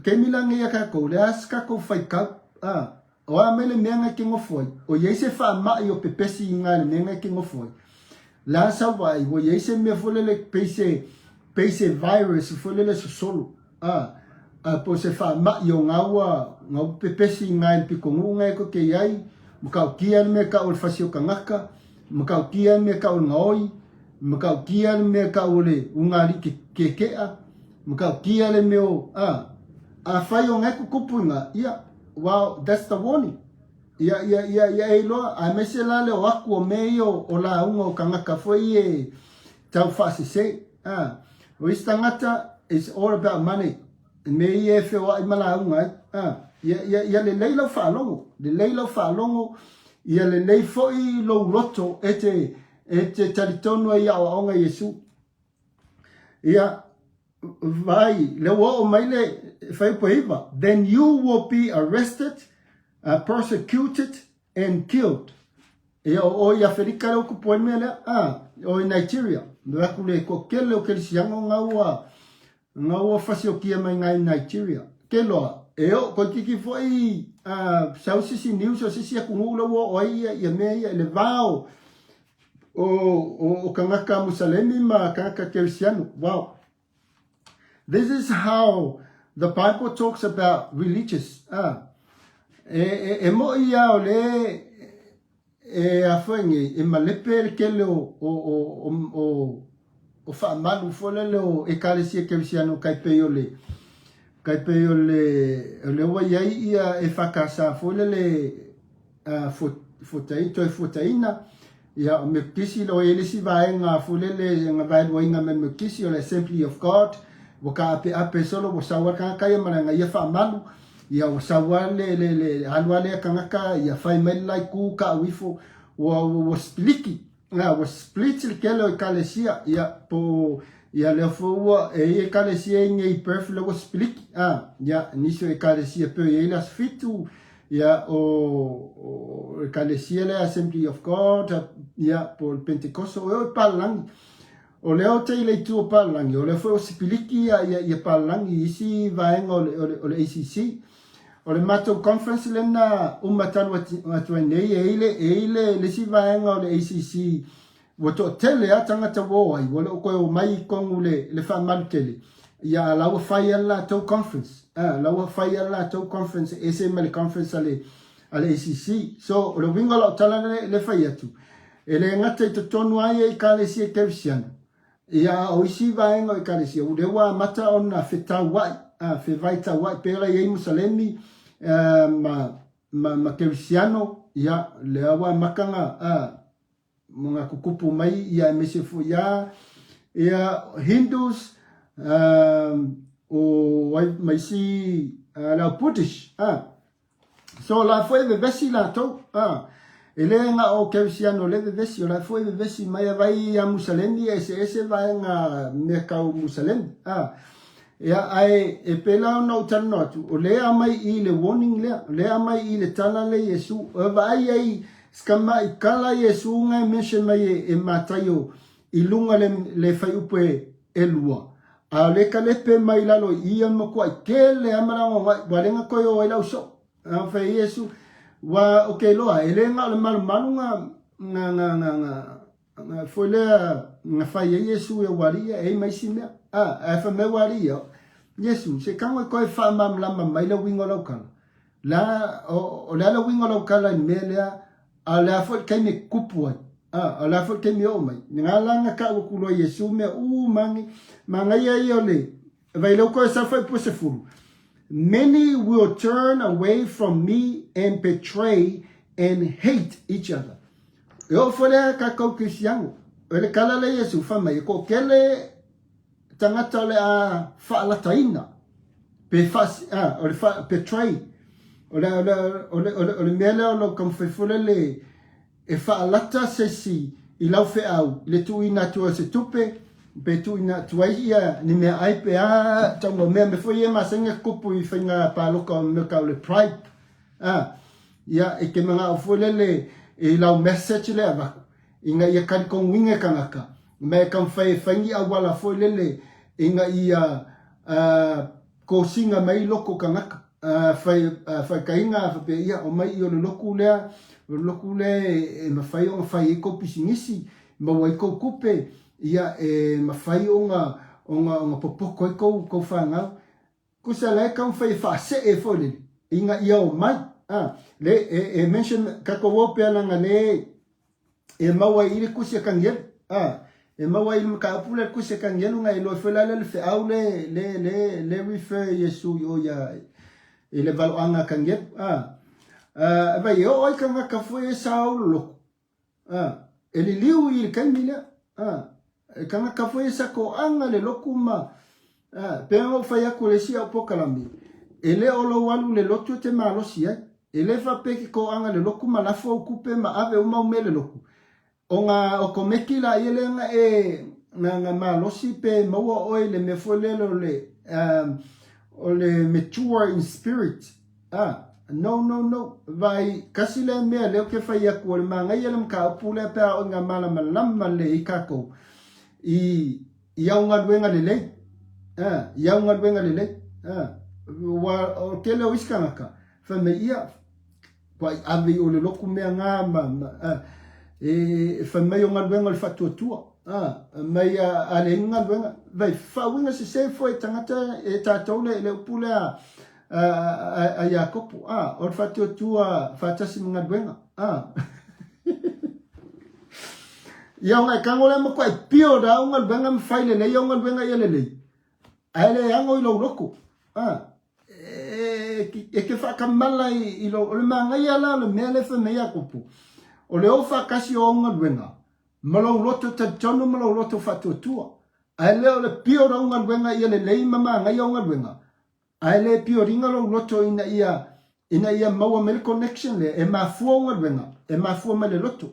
taimi la nei a tatou, o le a se tatou faitau, a, o a mai le mea na e te nofo ai, o i ai se faamai o pepesi i ina i le mea na e te nofo ai. Le a sau vaai, ua i ai se mea foi lele pei se, pei se virus foi lele sosolo. A, a po o se faamai o nga ua, nga ua pepesi i nga i le pitonuu nga e koke i ai, matautia le mea kau o le fasi o kangaka, matautia le mea kau o le gaoi, matautia le mea kau o le uga alii kekea, matautia le mea o, a, afai o nga e tutupu i nga, ia, well, that's the warning. Ia, ia, ia, ia e iloa, aemaise la le o atu o mea ia o, o lauga o kangaka foi e tau faasese. A, o isi tagata, it's all about money. I mea ia e feoai ma lauga ai. A, ia, ia, ia lelei lau faalogo, lelei lau faalogo, ia lelei foi lou loto e te, e te talitonu ai i aoaoga Iesu. Ia, vai, le ua oo mai le fuaiupu e 9, then you will be arrested, persecuted and killed. Ia, o o i Aferika lea ua tupu ai le mea lea, a, o i Nigeria. Loe atu le toatele o kerisiano nga ua, nga ua fasiokia mai nga i Nigeria. Ke loa, e oo toeitiiti foi a, sau se isi news o se isi atunuu lea ua oo ai ia, ia mea ia i le va o, o, o, o kangaka Musalemi ma kangaka kerisiano. Wow. This is how the Bible talks about religious. Ah. E, e, e mo'i ia o le e a foi nei, e malepe le tele o, o, o, o, o, o faamalu foi lele o ekalesia kerisiano kai pei o le kai pei o le o le ua iai ia e whakasa foi lele fuataina, toe fuataina, ia o Mekisi lo e le isi vaega foi lele na vaeluaina mai Mekisi o le Assembly of God, ua kaapeape solo ua sau a le tagata ia ma le agaia faamalu, ia ua sau a le, le, le alu a lea tagata ia fai mai le la itu kau ifo, ua, ua, ua sipiliki. Ā, ua split le tele o ekalesia, ia, po, ia lea foi ua, e i ai ekalesia i nei i Perth lea ua spliti, ā, ia, nisi o ekalesia pei o i ai le Aso Fitu, ia, o, o ekalesia lea Assembly of God, ia, po o le Pentekoso, e o i Palalagi. O lea ou te i le itu o Palalagi, o lea foi ua sipiliki ia, ia, ia Palalagi i isi vaega o le, o le, o le ACC. O le matou conference lea na uma talu atu ai nei, e i le, e i le, le isi vaega o le ACC ua toatele lava tagata ua o ai, ua le o toe omai i tonu le, le faamalu tele. Ia, a la ua fai lava le latou conference. A, la ua fai lava le latou conference e ese ma le conference a le, a le ACC. So, o le uiga o lau tala le, le fai atu, e le gata i totonu lava ia Ekalesia Kerisiano, ia a o isi vaega o Ekalesia, o lea ua amata ona fetauai, a, fevaitauai, pei la i ai Musalemi, a, ma, ma, ma Kerisiano, ia, lea ua amata na, a, ma tutupu mai ia aemaise foi a ia Hindus o ai ma isi le au Buddhist a so la foi e vevesi latou a e le na o Kerisiano le vevesi o la foi e vevesi mai a vai ia Musalemi e eseese vaega mea tau Musalemi a Ia, ae e pēlā ona ou talanoa atu, o lea e aumai i le warning lea, o lea e aumai i le tala lea Iesu, e vaai ai si tamai tala Iesu nga e mention mai e, e Mataio i luga le, le fuaiupu e, e lua. A o le kalepe mai lalo i ia matuai tele a malaga ua le na toe o ai lau soo. A fai Iesu, ua o ke loa, e le na o le malumalu nga, nga, nga, nga, nga, nga foi lea nga fai ai Iesu e ua alii ia, e ai ma isi mea. A, ae fai mai ua alii ia, Iesu, se tago e toe faamalamalama mai le uiga o lau tala. La, o, o le a le uiga o lau tala i le mea lea, a o le a foi le taimi e tupu ai. A, o le a foi le taimi e oo mai. Nga la na tau atu loa e Iesu mea uma nei, manaia ia o le, vai leu toe sau fuaiupu 10. Many will turn away from me and betray and hate each other. E oo foi lea tatou Kerisiano, o le tala lea Iesu fai mai, e toatele tagata o le a faalataina, pe faa, ah, o le fa, betray, o le, o le, o le, o le, o le mea lea o lou taumafai foi lele e faalata se isi i lau feau i le tuuina atu o se tupe, pe tuuina atu ai ia ni meaai pe a tauga o mea, mea foi ia e masani ona tutupu i faiga palota o mea tau o le bribe. Ah, ia, e te manao foi lele i lau message lea avatu, ina ia talitonuina e tagata, ma e taumafai e fai ni auala foi lele ina ia uh, kosina mai loko tagata. Uh, fai, uh, faitaina faapea ia, omai i o le lotu lea, o le lotu lea e, e mafai ona fai ai kou pisinisi, maua ai kou tupe, ia e mafai ona, ona, ona popoto ai kou, kou fanau. Tusa la e taumafai e faasee foi lele ina ia omai. A, le, e, e mention tatou o pea leaga le e maua ai i le tusi a Kanielu. A, e maua ai i le mataupu lea le tusi a Kanielu na e iloa foi la lea le feau le, le, le, le refer Iesu i o ia i le valoaga a Kanielu. A, a, vai e oo ai tagata foi e sa o lolotu. A, e liliu i le taimi lea. A, e tagata foi e sa toaga le lotu ma, a, pei ona ou fai atu i le isi au polokalame, e le o lou alu i le lotu e te malosi ai. E le faapea e te toaga le lotu ma lafo au tupe ma ave uma au mea i le lotu. O nga okomeki laia lea na e, na, na malosi pe maua oe i le mea foi lele o le, um, o le mature in spirit. A, no, no, no. Vaai, kasi lea mea lea ou te fai atu, o le manaia le mataupu lea pe a oo ina malamalama lelei ai tatou i, i au galuega lelei. A, i au galuega lelei. A, ua, o le tele o isi tagata, fai mai, ia, Ua i ave i o le lotu mea nga ma, ma a, e, fai mai o galuega o le faatuatua. A, mai a, a leai ni galuega. Vai, faauiga sese foi e tagata e tatou le, le upu lea a, a, a Iakopo. A, o le faatuatua faatasi ma galuega. A. Ia ona e tago lea matuai pio da au galuega ma fai lelei au galuega ia lelei. Ae le ago i lou loto. A, e, e te whakamala i, i lo, o le manaia la o le mea lea fai mai Iakopo, o le o faatasi o au galuega, ma lou loto talitonu ma lou loto faatuatua. Ae le o le pio o lau galuega ia lelei ma manaia au galuega, ae le pioriga lou loto ina ia, ina ia maua mai le connection lea, e mafua au galuega, e mafua mai le loto.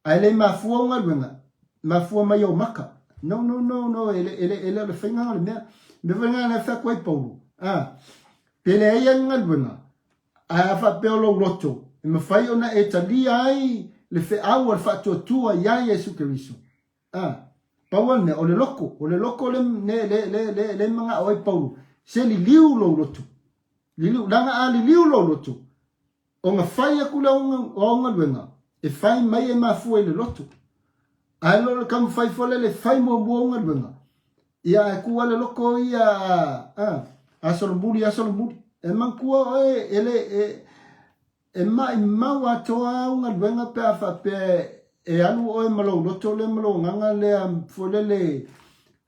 Ae le mafua au galuega, mafua mai ou maka. No, no, no, no, e le, e le, e le o le faiga o le mea. Mea foi lena na fai atu ai Paulo. A, pe leai ai ni galuega, ae a faapea o lou loto, e mafai ona e talia ai le feau a le faatuatua iā Iesu Keriso. A. Pau lava le mea, o le loto, o le loto le, le, le, le, le, le manao ai Paulo, se liliu lou loto. Liliu, leaga a liliu lou loto, ona fai atu lea o au galuega, e fai mai e mafua i le loto. Ae le o le taumafai foi lele e fai muamua au galuega, ia ae tu lava le loto ia a, a solomuli, a solomuli. E manatua oe, e le, e, e maimau atoa au galuega pe a faapea e alu oe ma lou loto lea ma lou agaga lea foi lele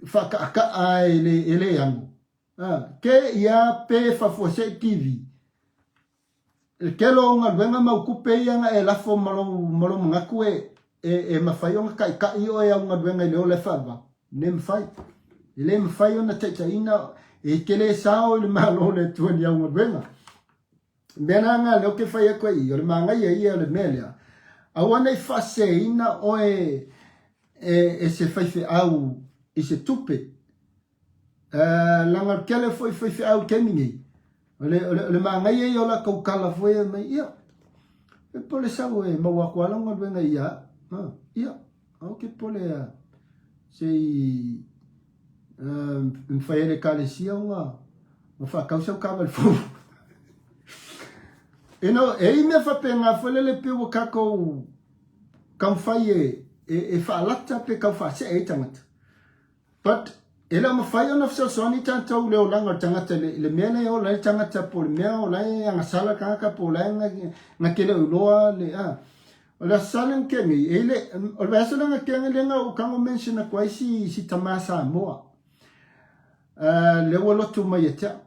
faakaakaa e le, e le ano. A, ke ia pe faafuasei TV. Le tele o galuega ma au tupe ia na e lafo ma lou, ma lou manatu e, e, e mafai ona taitai oe au galuega i le ola e faavavau. Le mafai. E le mafai ona taitaiina, e te le sao i le Malo o le Atua ni au galuega. Mea la na lea ou te fai atu ai i, o le manaia ia o le mea lea. Aua ne i faaseseina oe e, e se faifeau i se tupe. Leaga o le tele foi faifeau i taimi nei, o le, o le, o le manaia ia o latou tala foi e mai, ia, e pole sau e maua atu lava lau galuega ia, a, ia, aua te pole a, se i mafai ai le ekalesia ona, ona faatau sau taavale fou. You know, e i mea faapena foi lele pei ua tatou taumafai e, e, e faalata pe tau faasee ai tagata. But, e le o mafai ona fesoasoani tatou i le olaga o le tagata i le mea lea e ola ai le tagata po o le mea o la e agasala le tagata po o la e na te le o iloa le a. O le Aso Sa lea na tea nei, e le, o le vaiaso lea na tea nei lea na ou tago mention atu ai si, si tama Samoa. Lea ua lotu mai ia te au.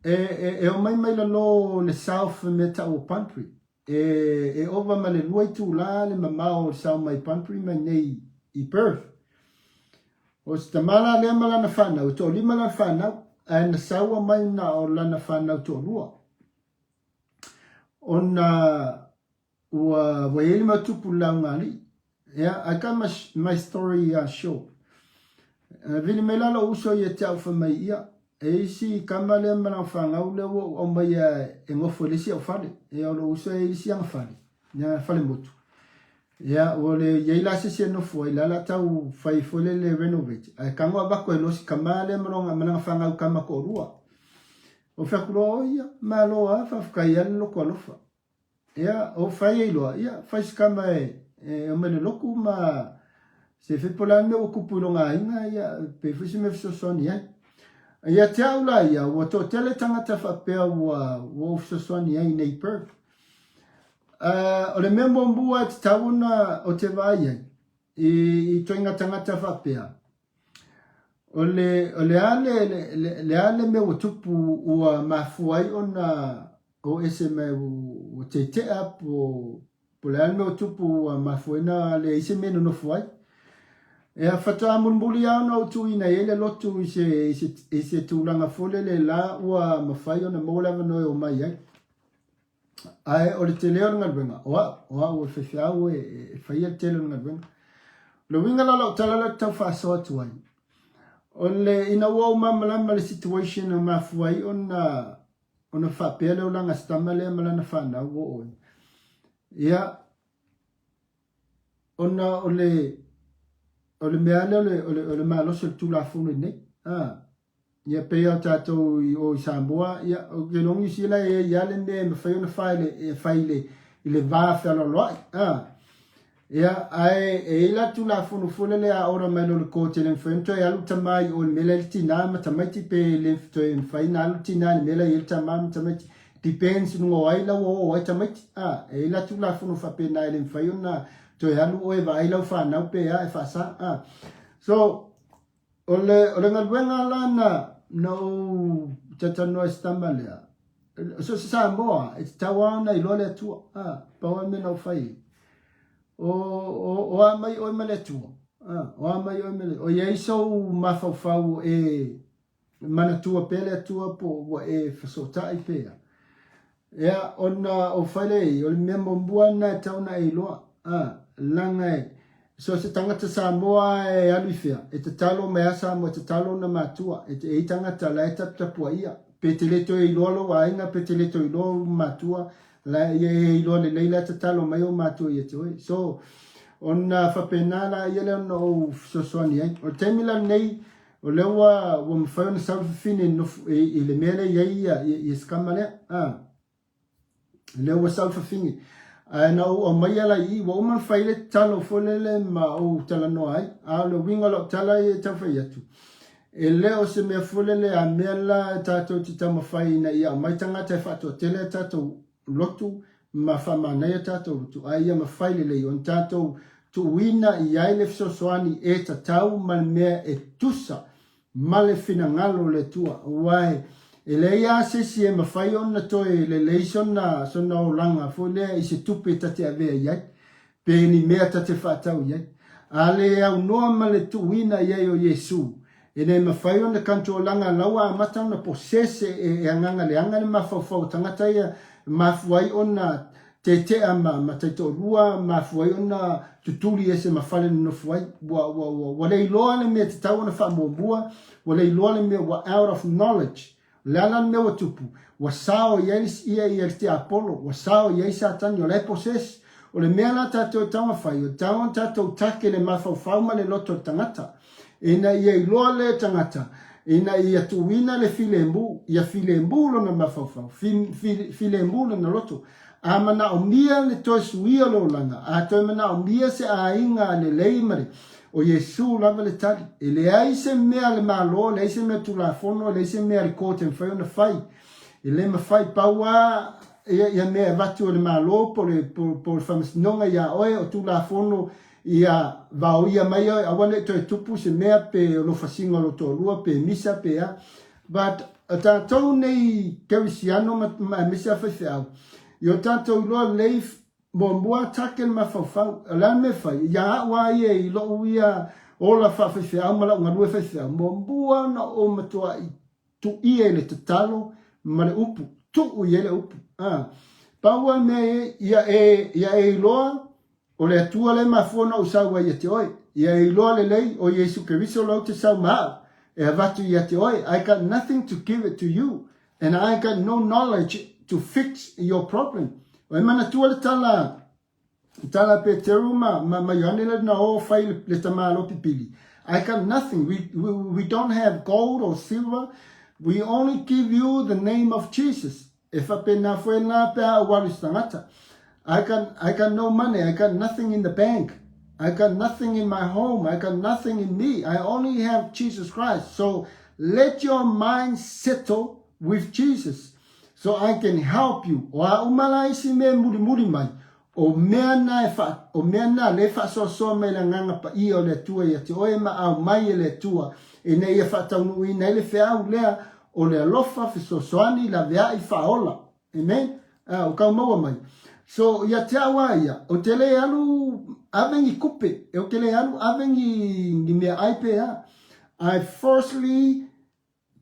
E, e, e omai mai lalo le South mea tau o Bunbury. E, e ova ma le 2 itulā le mamao o le sao mai Bunbury mai nei i Perth. O se tama la lea ma lana whanau, e toalima lana whanau, ae na saua mai na o lana whanau toalua. Ona ua, ua i ai le mau tupu i le lauga alii. Yeah, I got my, my story short. Vili mai la lou uso ia te au fai mai ia, e isi kama lea ma lana fanau lea ua ou aumaia e nofo i le isi au fale. Ia o lou uso e i le isi ana fale, ia fale motu. Ia ua le i ai la se isi e nofo ai, la la tau fai foi le le renovate. Ae tago avatu ai loa si tama lea ma lona ma lana fanau tama toalua. Ou fai atu loa, oh ia, malo lava, faafetai lava le loto alofa. Ia, o fai ai loa, ia, fai se kama e, e omai le lotu ma se fai po o le a le mea ua tupu i lona aiga, ia, pe fai se mea fesoasoani ai. Ia te au la ia, ua toatele tagata faapea ua, ua ou fesoasoani ai nei Perth. O le mea muamua e tatau ona o te vaai ai, i, i ituaiga tagata faapea, o le, o le a le, le, le, le a le mea ua tupu ua mafua ai ona o ese mai ua tetea po po le a le mea ua tupu ua mafua ai ona leai se mea e nonofo ai. Ia faatoa mulimuli lava ona ou tuuina i ai le lotu i se, i se, i se tulaga foi lele la ua mafai ona maua le avanoa e omai ai. Ae o le tele o le galuega, o au, o au o le faifeau e, e faia le tele o le galuega. O le uiga la o lau tala lea ou te tau faasoa atu ai, o le ina ua ou malamalama i le situation na mafua ai ona ona faapea le olaga si tama lea ma lana fanau ua oo ai. Ia, ona o le, o le mea lea o le, o le, o le malosi o le Tulafono i nei. Ah, ia pei o tatou i o i Samoa, ia, o ke loa Niu Sila e i ai le mea e mafai ona fai le, e fai i le, i le va fealoaloai. Ah, Ia, ae e i ai la Tulafono foi lele a ora mai loa le court e le mafai ona toe alu tama i o i le mea la e i ai le tina ma tamaiti pe le toe mafai ona alu tina i le mea la e i ai le tama ma tamaiti. Depends i luga o ai la ua oo ai tamaiti. A, e i ai la Tulafono faapena e le mafai ona toe alu oe e vaai lau fanau pe a e faasa. A. So, o le, o le galuega la na, na ou talatalanoa ai si tama lea, so o se Samoa, e tatau lava ona iloa le Atua. A, pau lava le mea na ou fai ai. O, o, o a mai oe ma le Atua. A, o a mai oe ma le, o i ai sou mafaufau e manatua pea le Atua po ua e fesootai pe a. Ia, ona ou fai lea i ai, o le mea muamua lena e tatau ona e iloa, a, leaga e, so o se tagata Samoa e alu i fea, e tatalo mai lava Samoa, e tatalo ona matua, e, e i ai tagata la e taputapuaia, pe te le toe iloa lou aiga, pe te le toe iloa ou matua, la e, ia e iloa lelei la e tatalo mai ou matua ia te oe. So, Ona faapena laia lea ona ou fesoasoani ai. O le taimi la lenei, o lea ua, ua mafai ona sau le fafine nofo, i, i le mea lea i ai ia, ia, ia si tama lea. A. Lea ua sau le fafine. Ae na ou aumaia la i i, ua uma ona fai le tatalo foi lele ma ou talanoa ai. A o le uiga o lau tala ia e tau fai atu, e le o se mea foi lele a mea la tatou te taumafai ina ia aumai tagata e faatoatele a tatou lotu ma faamanaia tatou lotu, a ia mafai lelei ona tatou tuuina i ai le fesoasoani e tatau ma le mea e tusa ma le finagalo o le Atua, aua e leai lava se isi e mafai ona toe lelei sona, sona olaga foi lea i se tupe ta te avea i ai, pe ni mea ta te faatau i ai. A le aunoa ma le tuuina i ai o Iesu, e le mafai ona kantuolaga la ua amata ona possess e, e agaga leaga le mafaufau o tagata ia, mafua ai ona tetea ma, ma taitoalua, mafua ai ona tutuli ese ma fale nonofo ai. Ua, ua, ua, ua le iloa le mea tatau ona faamuamua, ua le iloa le mea, ua out of knowledge. O le a la le mea ua tupu? Ua sao i ai ia, ia le tiapolo, ua sao i ai Satani, o la e possess. O le mea la tatou e taumafai, o tatau ona tatou take le mafaufau ma le loto o le tagata. Ina ia iloa le tagata, ina ia tuuina le filemu, ia filemu lona mafaufau, filemu lona loto. A manaomia le toe suia o le olaga, a toe manaomia se aiga lelei ma le, o Iesu lava le tali. E leai se mea a le Malo, e leai se mea Tulafono, e leai se mea a le court e mafai ona fai. E le mafai, pau lava ia, ia mea e avatu e le Malo po o le, po, po o le Faamasinoga iā oe, o Tulafono Ia vaoia mai oe, aua ne i toe tupu se mea pe o lou fasiga o lou toalua pe misa pe a. But o tatou nei kerisiano ma, ma aemaise a faifeau, i o tatou iloa lelei muamua take le mafaufau. O le a le mea e fai? Ia a'u a ia i lo'u ia ola faafaifeau ma la'u galue faifeau, muamua ona ou matua'i tu'ia i le tatalo ma le upu, tu'u i ai le upu. A. Pau a le mea ia e, ia e iloa O le Atua lea e mafua ona ou sau ai ia te oe. Ia e iloa lelei, o Iesu Keriso la ou te sau ma au, e avatu ia te oe. I got nothing to give it to you, and I got no knowledge to fix your problem. O e manatua le tala, le tala a Peteru ma, ma, ma Ioane le na o fai le, le tamālo pipili. I got nothing. We, we, we don't have gold or silver. We only give you the name of Jesus. E faapena foi la pe a ou alu i se tagata. I got, I got no money, I got nothing in the bank, I got nothing in my home, I got nothing in me, I only have Jesus Christ. So let your mind settle with Jesus so I can help you. O a uma la isi mea e mulimuli mai, o mea na e wha, o mea na le whaasoasoa mai le agaga paia o le Atua ia te oe ma aumai e le Atua ina ia faataunuuina ai le feau lea o le alofa fesoasoani laveai faaola. Amen. Ah, o kau maua mai. So, ia te au a ia, o te le alu ave ni kupe, e o te le alu ave ni, ni mea ai pe a. I firstly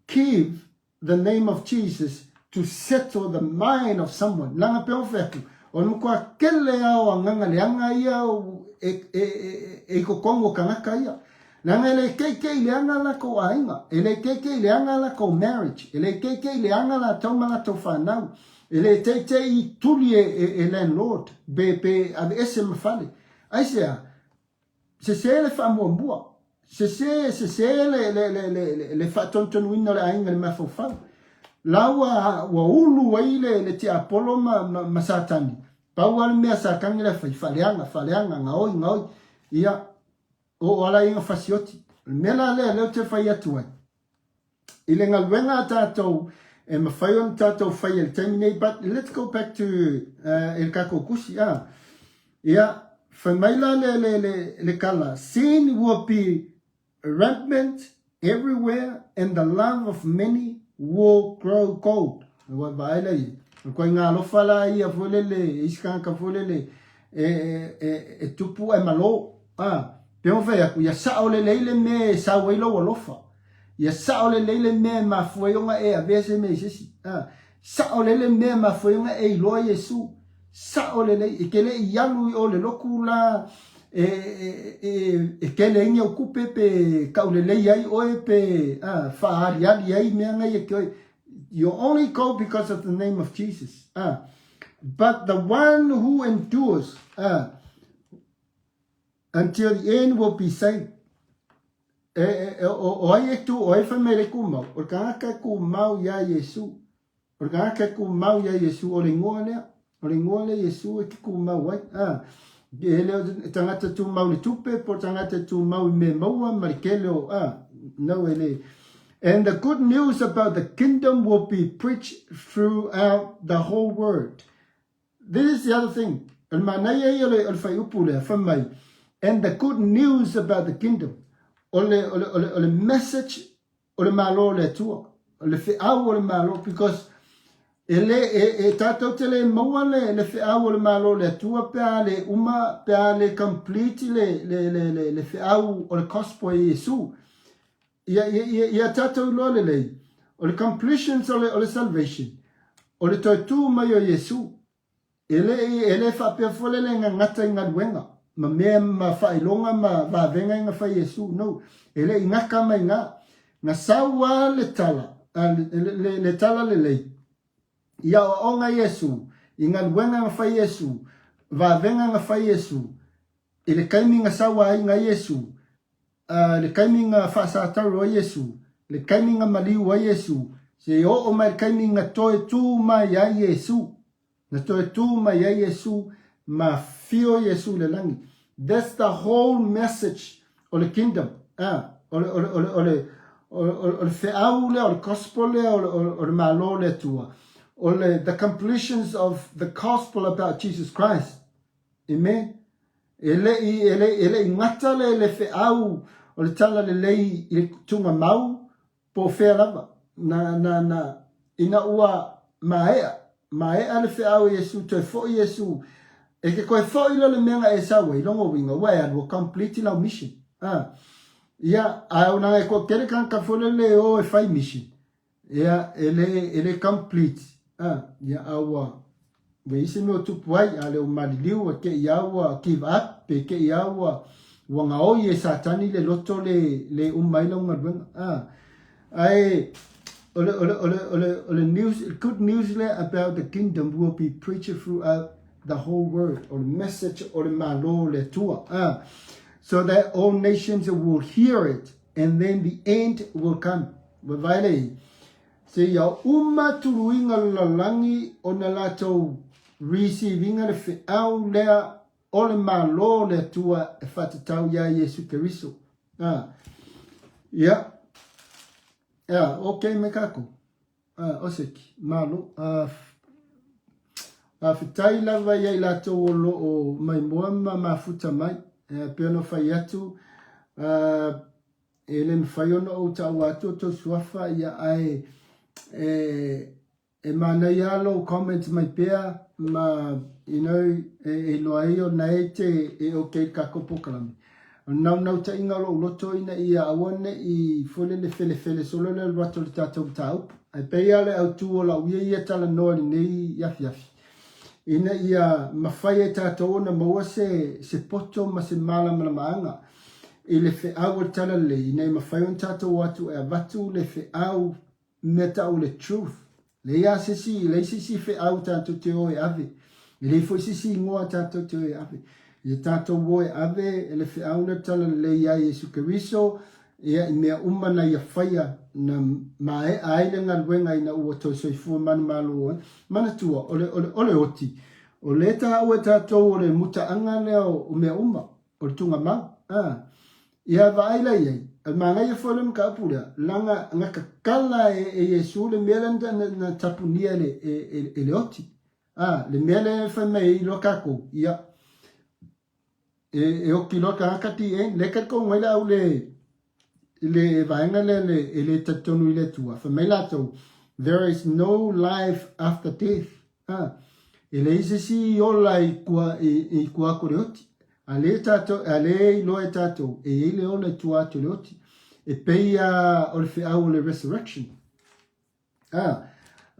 give the name of Jesus to settle the mind of someone. Langa pe ofe atu, o le matua kele a o agaga leaga ia e, e, e, e i totonu o tagata ia. Leaga e le keikei leaga latou aiga, e le keikei leaga latou marriage, e le keikei leaga latou ma latou fanau, e le teitei tuli e, e, e landlord, pe, pe aveese ma fale. Aisea? Sese le faamuamua. Sese, sese le, le, le, le, le, le faatonutonuina o le aiga i le mafaufau. La ua, ua ulu ai le, le tiapolo ma, ma, ma Satani. Pau lava le mea Satani la fai, faaleaga, faaleaga, gaoi, gaoi. Ia, oo ala ia fasioti. O le mea la lea, lea ou te fai atu ai. I le galuega a tatou e mafai ona tatou faia i le taimi nei, but let's go back to uh, i le tatou tusi. Ah. Ia, fai mai la le, le, le, le tala, sin will be rampant everywhere and the love of many will grow cold. Ua vaai la ia. O le koiga alofa la ia foi lele, isi tagata foi lele, e, e, e, e tupu ae malo. Ah, pe ona fai atu, ia sao lelei le mea e sau ai lou alofa. Ia sao lelei le mea e mafua ai ona e avea se mea i se isi. Ah, sao lelei le mea e mafua ai ona e iloa Iesu. Sao lelei, e te le i alu i o le lotu la e, e, e, e kele ai ni au kupe pe kaulelei ai oe pe ah, whaaliali ai mea ngai e te oe. You only go because of the name of Jesus. Ah. But the one who endures, ah, Until the end will be saved. E, e, e, o, o ai e tū, o ai whai mai le kūmau, o le kangaka e kūmau iā Iesu. O le kangaka e kūmau iā Iesu, o le ingoa lea. O le ingoa lea Iesu e te kūmau ai. Ah, e le o tangata tūmau le tupe, po tangata tūmau i me maua ma le kele o, ah, no e le. And the good news about the kingdom will be preached throughout the whole world. This is the other thing. O le manaia ia o le, o le whaiupu lea, whai mai. And the good news about the kingdom. O le, o le, o le, o le message o le malo o le Atua. O le feau o le malo. Because e le, e, e tātou te le maua le, le feau o le malo o le Atua pe a le uma, pe a le complete le, le, le, le, le feau o le gospel e Iesu. Ia, ia, ia, ia tātou iloa lelei, o le completions o le, o le salvation, o le toe tū mai o Iesu, e le, e le faapea foi le le gagata i galuega, ma mea ma faailoga ma vavenga i ga fai Iesu, no, e le i gaka mai ga, na sau a le tala, a, le, le, le tala lelei, i aoaoga Iesu, i galuega na fai Iesu, vavenga na fai Iesu, i le taimi na sau ai ga Iesu, A le taimi na faasatauro ai Iesu, le taimi na maliu ai Iesu, seia oo mai le taimi na toe tū mai ai Iesu, na toe tū mai ai Iesu ma fio Iesu i le lagi. That's the whole message o le kingdom. A, o le, o le, o le, o le, o le feau lea, o le gospel lea, o le, o le Malo o le Atua. O le, the completions of the gospel about Jesus Christ. Amen. E le i, e le, e le i gata le, le feau o le tala lelei i le tunga mau, po o fea lava. Na, na, na, ina ua maea, maea le feau e Iesu, toe foi Iesu, e ke koe foi lea le mea na e sau ai, longa uiga, ua e alu, ua complete lau mission. Ah. Ia, a o nanga e koe kere kanaka foi le le o e fai mission. Ia, e le, e le complete. Ah, ia, a ua, ua i se mea o tupu ai, a le o maliliu, ua te i a ua give up, pe te i a ua, ua gaoi e Satani le loto le, le uma ai lau galuega. Ah, ae, o le, o le, o le, o le, o le news, good news lea about the kingdom will be preached throughout the whole world, o le message o le Malo o le Atua. Ah, so that all nations will hear it and then the end will come. Vaevae lei, seia uma tuluiga le lalolagi ona latou receive ina le feau lea o le Malo o le Atua e faatatau iā Iesu Keriso. A, ia, ia, ok me kākou. A, oseki, malo, a, faafetai lava ia i latou o lo o maimoa ma mafuta mai. E pei ona fai atu, a, E le mafai ona ou taua atu o tou suafa ia ae e e manaia lava lou comment mai pea ma you know e e iloa ai ona e te e ok i le tatou polokalame. O le naunautaiga o lou loto ina ia aua ne i foi lele felefele solo le alu atu o le tatou mataupu. Ae pei lava o le autu o lau ia ia talanoa i lenei afiafi ina ia mafai e tatou ona maua se se poto ma se malamalamaaga i le feau o le Talalelei, ina ia mafai ona tatou o atu e avatu le feau mea tau o le truth. Leai lava se isi, leai se isi feau tatou te o e ave. E leai foi se isi igoa tatou te o e ave. Ia tatou o e ave le feau lea o le Talalelei ia Iesu Keriso, ia i mea uma na ia faia na maea ai le galuega ina ua toe soifua manumalo ai. Manatua, o le, o le, o le oti, o lea e taua e tatou o le mutaaga lea o mea uma. O le tugamau, a. Ia vaai la i ai, o le manaia foi le mataupu lea, leaga na tatala e, e Iesu le mea lea na, na, na tapunia e le, e, e, e le oti. A, le mea lea e fai mai ai loa tatou, ia, e, e oti loa tagata ti e, le talitonu ai le au le, le vaega lea le, e le talitonu i le Atua. Fai mai latou, there is no life after death. A, e leai se isi ola i kua, i, i kua atu o le oti. A le tatou, a le iloa e tatou, e i ai le ola i tua atu o le oti. E pei a o le feau o le resurrection. A,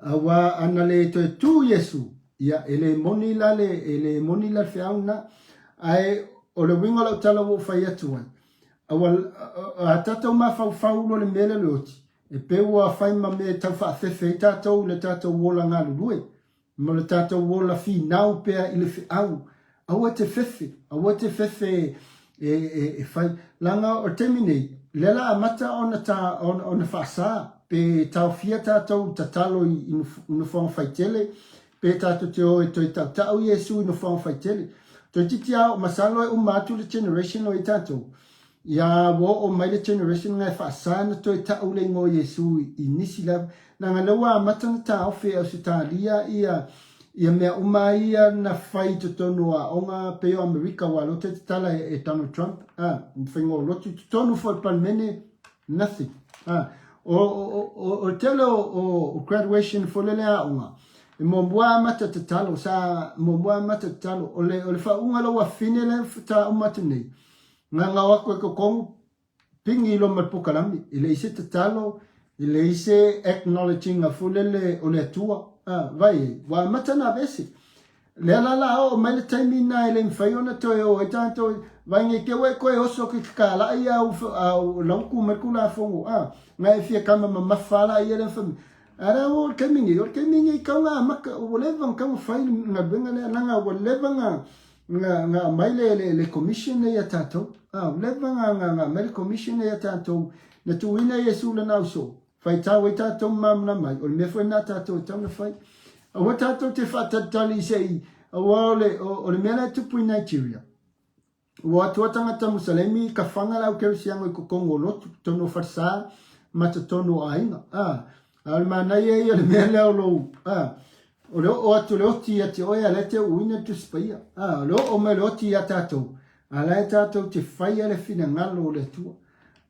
aua ana le toe tū Iesu, ia, e le moni la le, e le moni la le feau na. Ae, o le uiga o lau tala ua ou fai atu ai, aua, a tatou mafaufau loa le mea lea o le oti, e pei ua fai ma mea e tau faafefe ai tatou i le tatou ola galulue, ma le tatou ola finau pea i le feau. Aua te fefe, aua te fefe. e, e, e fai. Leaga o le taimi nei, lea la amata ona, ta, ona, ona faasa, pe taofia tātou tatalo i, i nofoaga faitele, pe tātou te o e toe tautau Iesu i nofoaga faitele. Toeitiiti lava, masalo e uma atu le generation o i tātou, Ia ua oo mai le generation nga e faasa na toe tau le igoa o Iesu i nisi lava, leaga lea ua amata na taofi e Ausetalia ia ia mea uma ia na fai i totonu o aoga pei o Amerika aua lea ua toe tatala e Donald Trump a faiga o lotu i totonu foi o le Palemene nothing a o o o o le tele o o graduation foi lele aoga e muamua amata tatalo sa muamua amata tatalo o le o le faauuga lea ua fine lea faatoa uma atu nei Ngangao aku e kokongu, pingi i loma le pokalami, e leai se tatalo, e leai se acknowledging a foi lele o le Atua. A, vai ai, ua amata ona aveese. Lea la la oo mai le taimi na e le mafai ona toe o ai tatou, vai nei te ua e koe oso ke kakalai a u, a u lau ku mai le Tulafono, a, nga e fia kama mamafa la ia le fami. A lea o le taimi nei, o le taimi nei kau nga amata, ua leva ona kau na fai le galuega lea, leaga ua leva na, na, na aumai le, le, le commission nei a tatou. Ah, ua leva na, na, na aumai le commission nei a tatou, na tuuina Iesu lana ausoo, faitau ai tatou ma malamalama ai, o le mea foi lena a tatou e tatau ona fai. Aua tatou te faatalitali se i, aua o le, o, o le mea la e tupu i Nigeria, ua o atu lava tagata Musalemi ka faga le au kerisiano i totonu o lotu, totonu o falesa ma totonu o aiga. Ah, a o le manaia ia o le mea lea o lou, ah, O le oo atu o le oti ia te oe, a lea te uuina le Tusi Paia. A, o le oo mai o le oti ia tatou, a la e tatou te faia le finagalo o le Atua.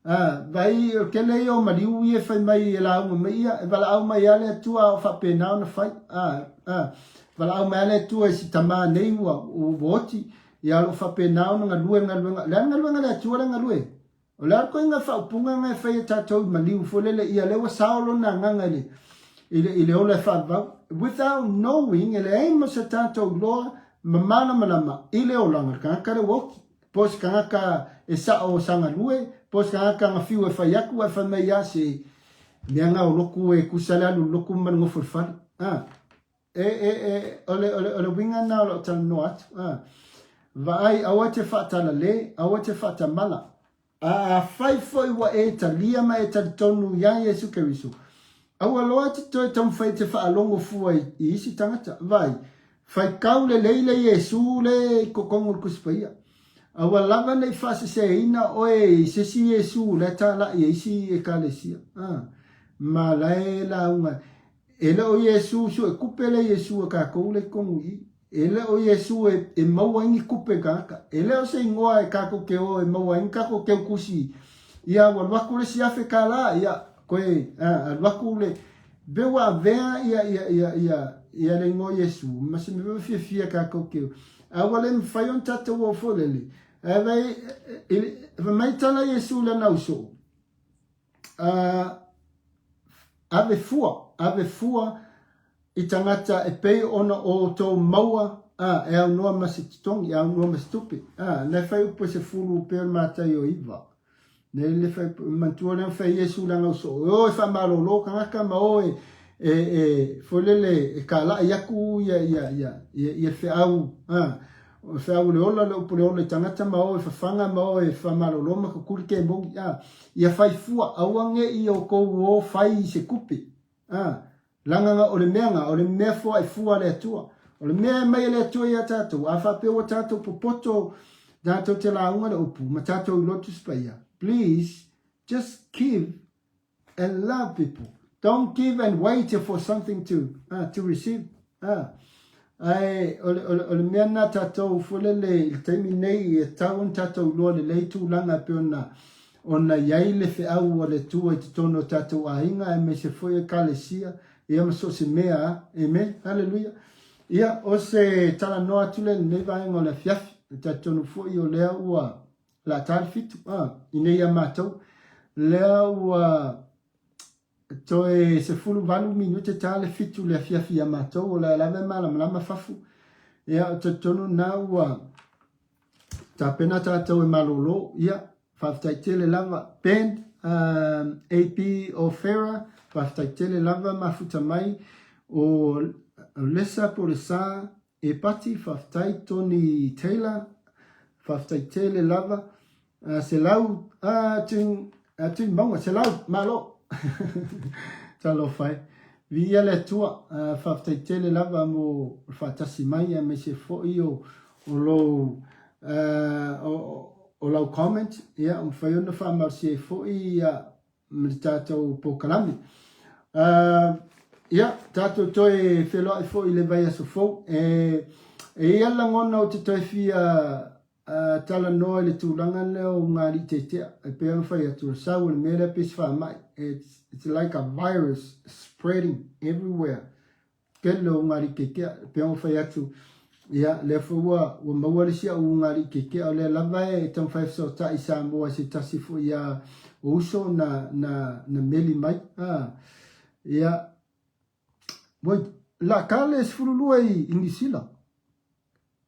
A, vai, o le tele ia o maliu ia e fai mai e lauga mai ia, e valaau mai lava le Atua a o faapena ona fai. A, a, valaau mai lava le Atua i si tamā nei ua, ua oti, ia o lo o faapena ona galue le galuega. O le a le galuega a le Atua lea e galue? O le a koe faaupuga nga e fai e tatou i maliu foi lele ia lea ua sao lona agaga i le i le i le ola e faavavau without knowing e leai ma se tatou iloa ma malamalama i le olaga o le tagata lea ua oti po o se tagata e sao sa galue po o se tagata na fiu e fai atu ae fai mai ia se mea nga o lotu e tusa le alu i le lotu ma le nofo i le fale a E, e, e, o le, o le, o le uiga lena o lau talanoa atu. A. Vaai, aua e te faatalale, aua e te faatamala. A afai foi ua e talia ma e talitonu iā Iesu Keriso, aua loa e te toe taumafai e te faalogo fua i, i isi tagata. Vaai, faitau lelei le Iesu le i totonu o le Tusi Paia. Aua lava ne i faaseseina oe i se isi Iesu la e talai e isi ekalesia. A. Ma la e lauga. E le o Iesu suekupe le Iesu a kakou le tonu i i. E le o Iesu e, e maua ai ni kupe i kanaka. E le o se igoa e kakou ke o e maua ai ni kakou keu kusi. Ia ua alu aku le isi $1000, ia koe, a, alu aku le, be ua avea ia, ia, ia, ia, ia le igoa o Iesu, ma se mea fiafia kakou ke o. A ua le mafai ona tatou o foi lele. Ae vai, e, e, fai mai tala Iesu i lana ausoo. A, ave fua, ave fua i tagata e pei ona outou maua, a, e aunoa ma se totogi, e aunoa ma se tupe. A, na e fai upu e sefulu pei o le Mataio iva. Nei le fai, manatua lea na fai Iesu lana usoo, e o e faamalolo tagata ma o e, e, e, foi lele, e kalai aku ia, ia, ia, ia, ia feau, a, O le feau o le ola, le upu o le ola i tagata ma o e fafaga ma o e faamalolo ma kukuli ke moni, a, ia fai fua, aua ne i outou o fai i se kupe, a, lagaga o le mea ga, o le mea foai fua a le Atua. O le mea e aumai e le Atua ia tatou, a faapea ua tatou popoto tatou te lauga le upu ma tatou iloa Tusi Paia, please just give and love people. Don't give and wait for something to, to receive. Ae o le, o le, o le mea lena tatou foi lele i le taimi nei e tatau ona tatou iloa lelei tulaga e pei ona ona i ai le feau a le Atua i totonu o tatou aiga aemaise foi ekalesia ia ma so o se mea. Amen. Haleluia. Ia, o se talanoa atu lea i lenei vaega o le afiafi. E talitonu foi o lea ua O le a ta le fitu, a, i nei ia matou. Lea ua toe 18 minute ta le fitu le afiafi ia matou, o lea lava e malamalama fafo. Ia, o talitonu na ua tapena tatou e malolo. Ia, faafetai tele lava. Ben, um, AP o Farah, faafetai tele lava mafuta mai. O Lesa po o le Sa, E Pati, faafetai Tony Taylor, Faafetai tele lava. Selau, Tuimauga, Selau, malo. Talofa e. Viia le Atua, faafetai tele lava mo le faatasi mai aemaise foi o lou o lau comment, ia, ua mafai ona faamalosia ai foi ia ma le tatou polokalame. Ia, tatou toe feiloai foi i le vaiaso fou. E i ai le lagona ou te toe fia talanoa i le tulaga lea o ugalii tetea. E pei ona fai atu, o le sau o le mea lea pei se faamai. It's like a virus spreading everywhere. Tele o ugalii tetea. E pei ona fai atu, ia, lea foi ua, ua maua le isi au ugalii tetea, o lea lava e taumafai e fesootai i Samoa i se tasi foi a o uso na, na, na meli mai. Ia, wait, la ka le 12 i Niu Sila.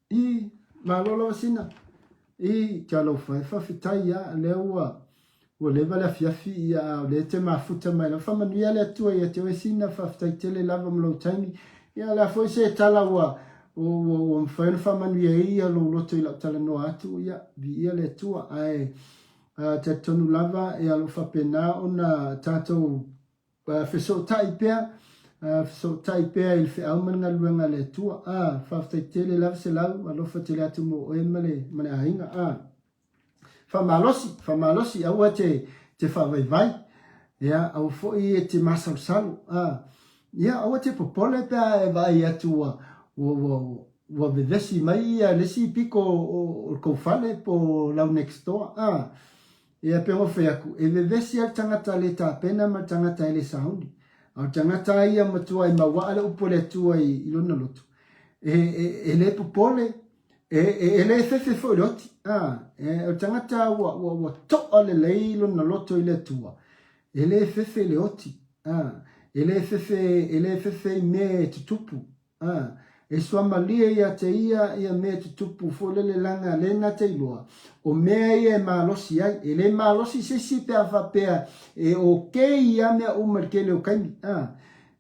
I, malo lava sina. I, talofa e, faafetai a, lea ua, ua leva le afiafi, ia, a o lea e te mafuta mai lava. Faamanuia le Atua ia te oe sina, faafetai tele lava mo lou taimi. Ia, o le a foi se tala ua, ua, ua mafai ona faamanuia ai ia lou loto i lau talanoa atu, ia, viia le Atua. Ae, talitonu lava, ia, o lo o faapena ona tatou Fesootai pea, fesootai pea i le feau ma le galuega a le Atua. A, faafetai tele lava Selau, alofa tele atu mo oe ma le, ma le aiga. A, faamalosi, faamalosi, aua te, te faavaivai. Ia, aua foi e te masalosalo. A, ia, aua te popole pe a e vaai atu ua, ua, ua, ua vevesi mai ia le isi piko o, o le kou fale po o lau next door. A, Ia, pei ona fai atu, e vevesi lava le tagata le tapena ma le tagata e le sauni. A o le tagata lava ia matua e mauaa le upu a le Atua i, i lona loto, e, e, e le popole, e, e, e le fefe foi i le oti. A, e, o le tagata ua, ua, ua toa lelei lona loto i le Atua, e le fefe i le oti. A, e le fefe, e le fefe i mea e tutupu. A, e suamalie ia te ia ia mea tutupu foi lele laga le na te iloa, o mea ia e malosi ai. E le malosi se isi pe a faapea e okay ia mea uma i le tele o taimi. A,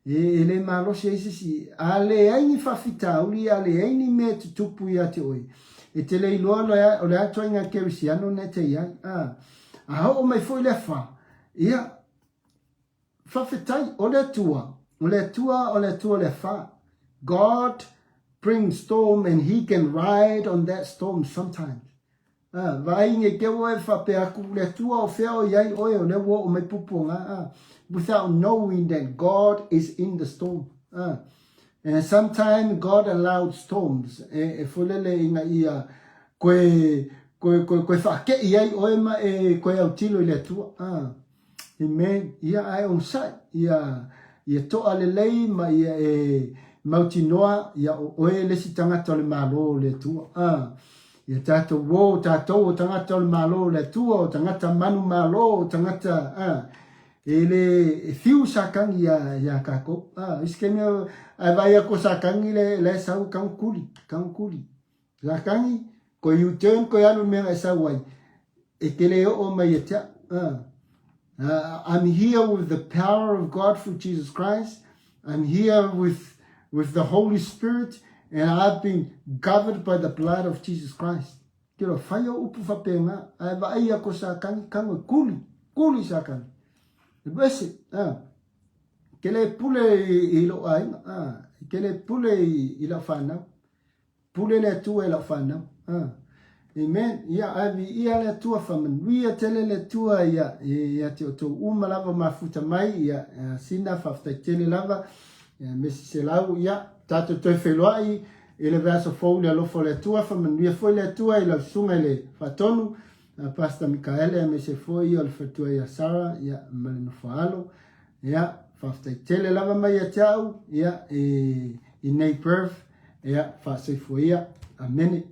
e, e le malosi ai se isi. A leai ni faafitauli, a leai ni mea tutupu ia te oe, e te le iloa o le a ituaiga kerisiano na e te i ai. A, a oo mai foi le afa, ia, Faafetai, o le Atua, o le Atua, o le Atua le afa. God brings storm and he can ride on that storm sometimes. Ah, vaai nei te oe faapea atu le Atua o fea o i ai oe o lea ua oo mai pupuaga ah, without knowing that God is in the storm. Ah, and sometimes God allowed storms e, e folele ina ia koe koe koe koe whaakei ai oe ma e koe autilo i le Atua. Ah, Amen. Ia ae onosai, ia, ia toa lelei ma ia e mautinoa, ia o oe le isi tagata o le Malo o le Atua. Ah, ia tatou o, tatou o tagata o le Malo o le Atua, o tagata manu malo, o tagata, ah, e le e fiu Satani ia, ia tatou. Ah, isi taimi, ae vaai atu o Satani le, le sau kanu kuli, kanu kuli. Satani, koe U-turn koe alu i le mea na e sau ai, e te le oo mai ia te au. I'm here with the power of God through Jesus Christ. I'm here with, with the Holy Spirit and I've been covered by the blood of Jesus Christ. Te roa, whai o upu whapenga, ai vaai a ko Satani, kango kuli, kuli Satani. Wese, ke le pule i, i lo aiga, ke le pule i, i lau whanau. Pule le Atua i lau whanau. Ah. Amen. Ia, ae viia le Atua, whamanuia tele le Atua, ia, ia te o tō uma lava mafuta mai, ia, sina, whawhetai tele lava, ia, mesi se lau, ia, tātou toe wheloai, i le vaiaso fou le alofa o le Atua, whamanuia foi le Atua i lau susuga i le faatonu, Pastor Mikaele, aemaise foi o le faletua ia Sarah, ia, ma le nofoaalo, ia, whawhetai tele lava mai ia te au, ia, i, i nei Perth, Ia, faasoifua ia. Amene.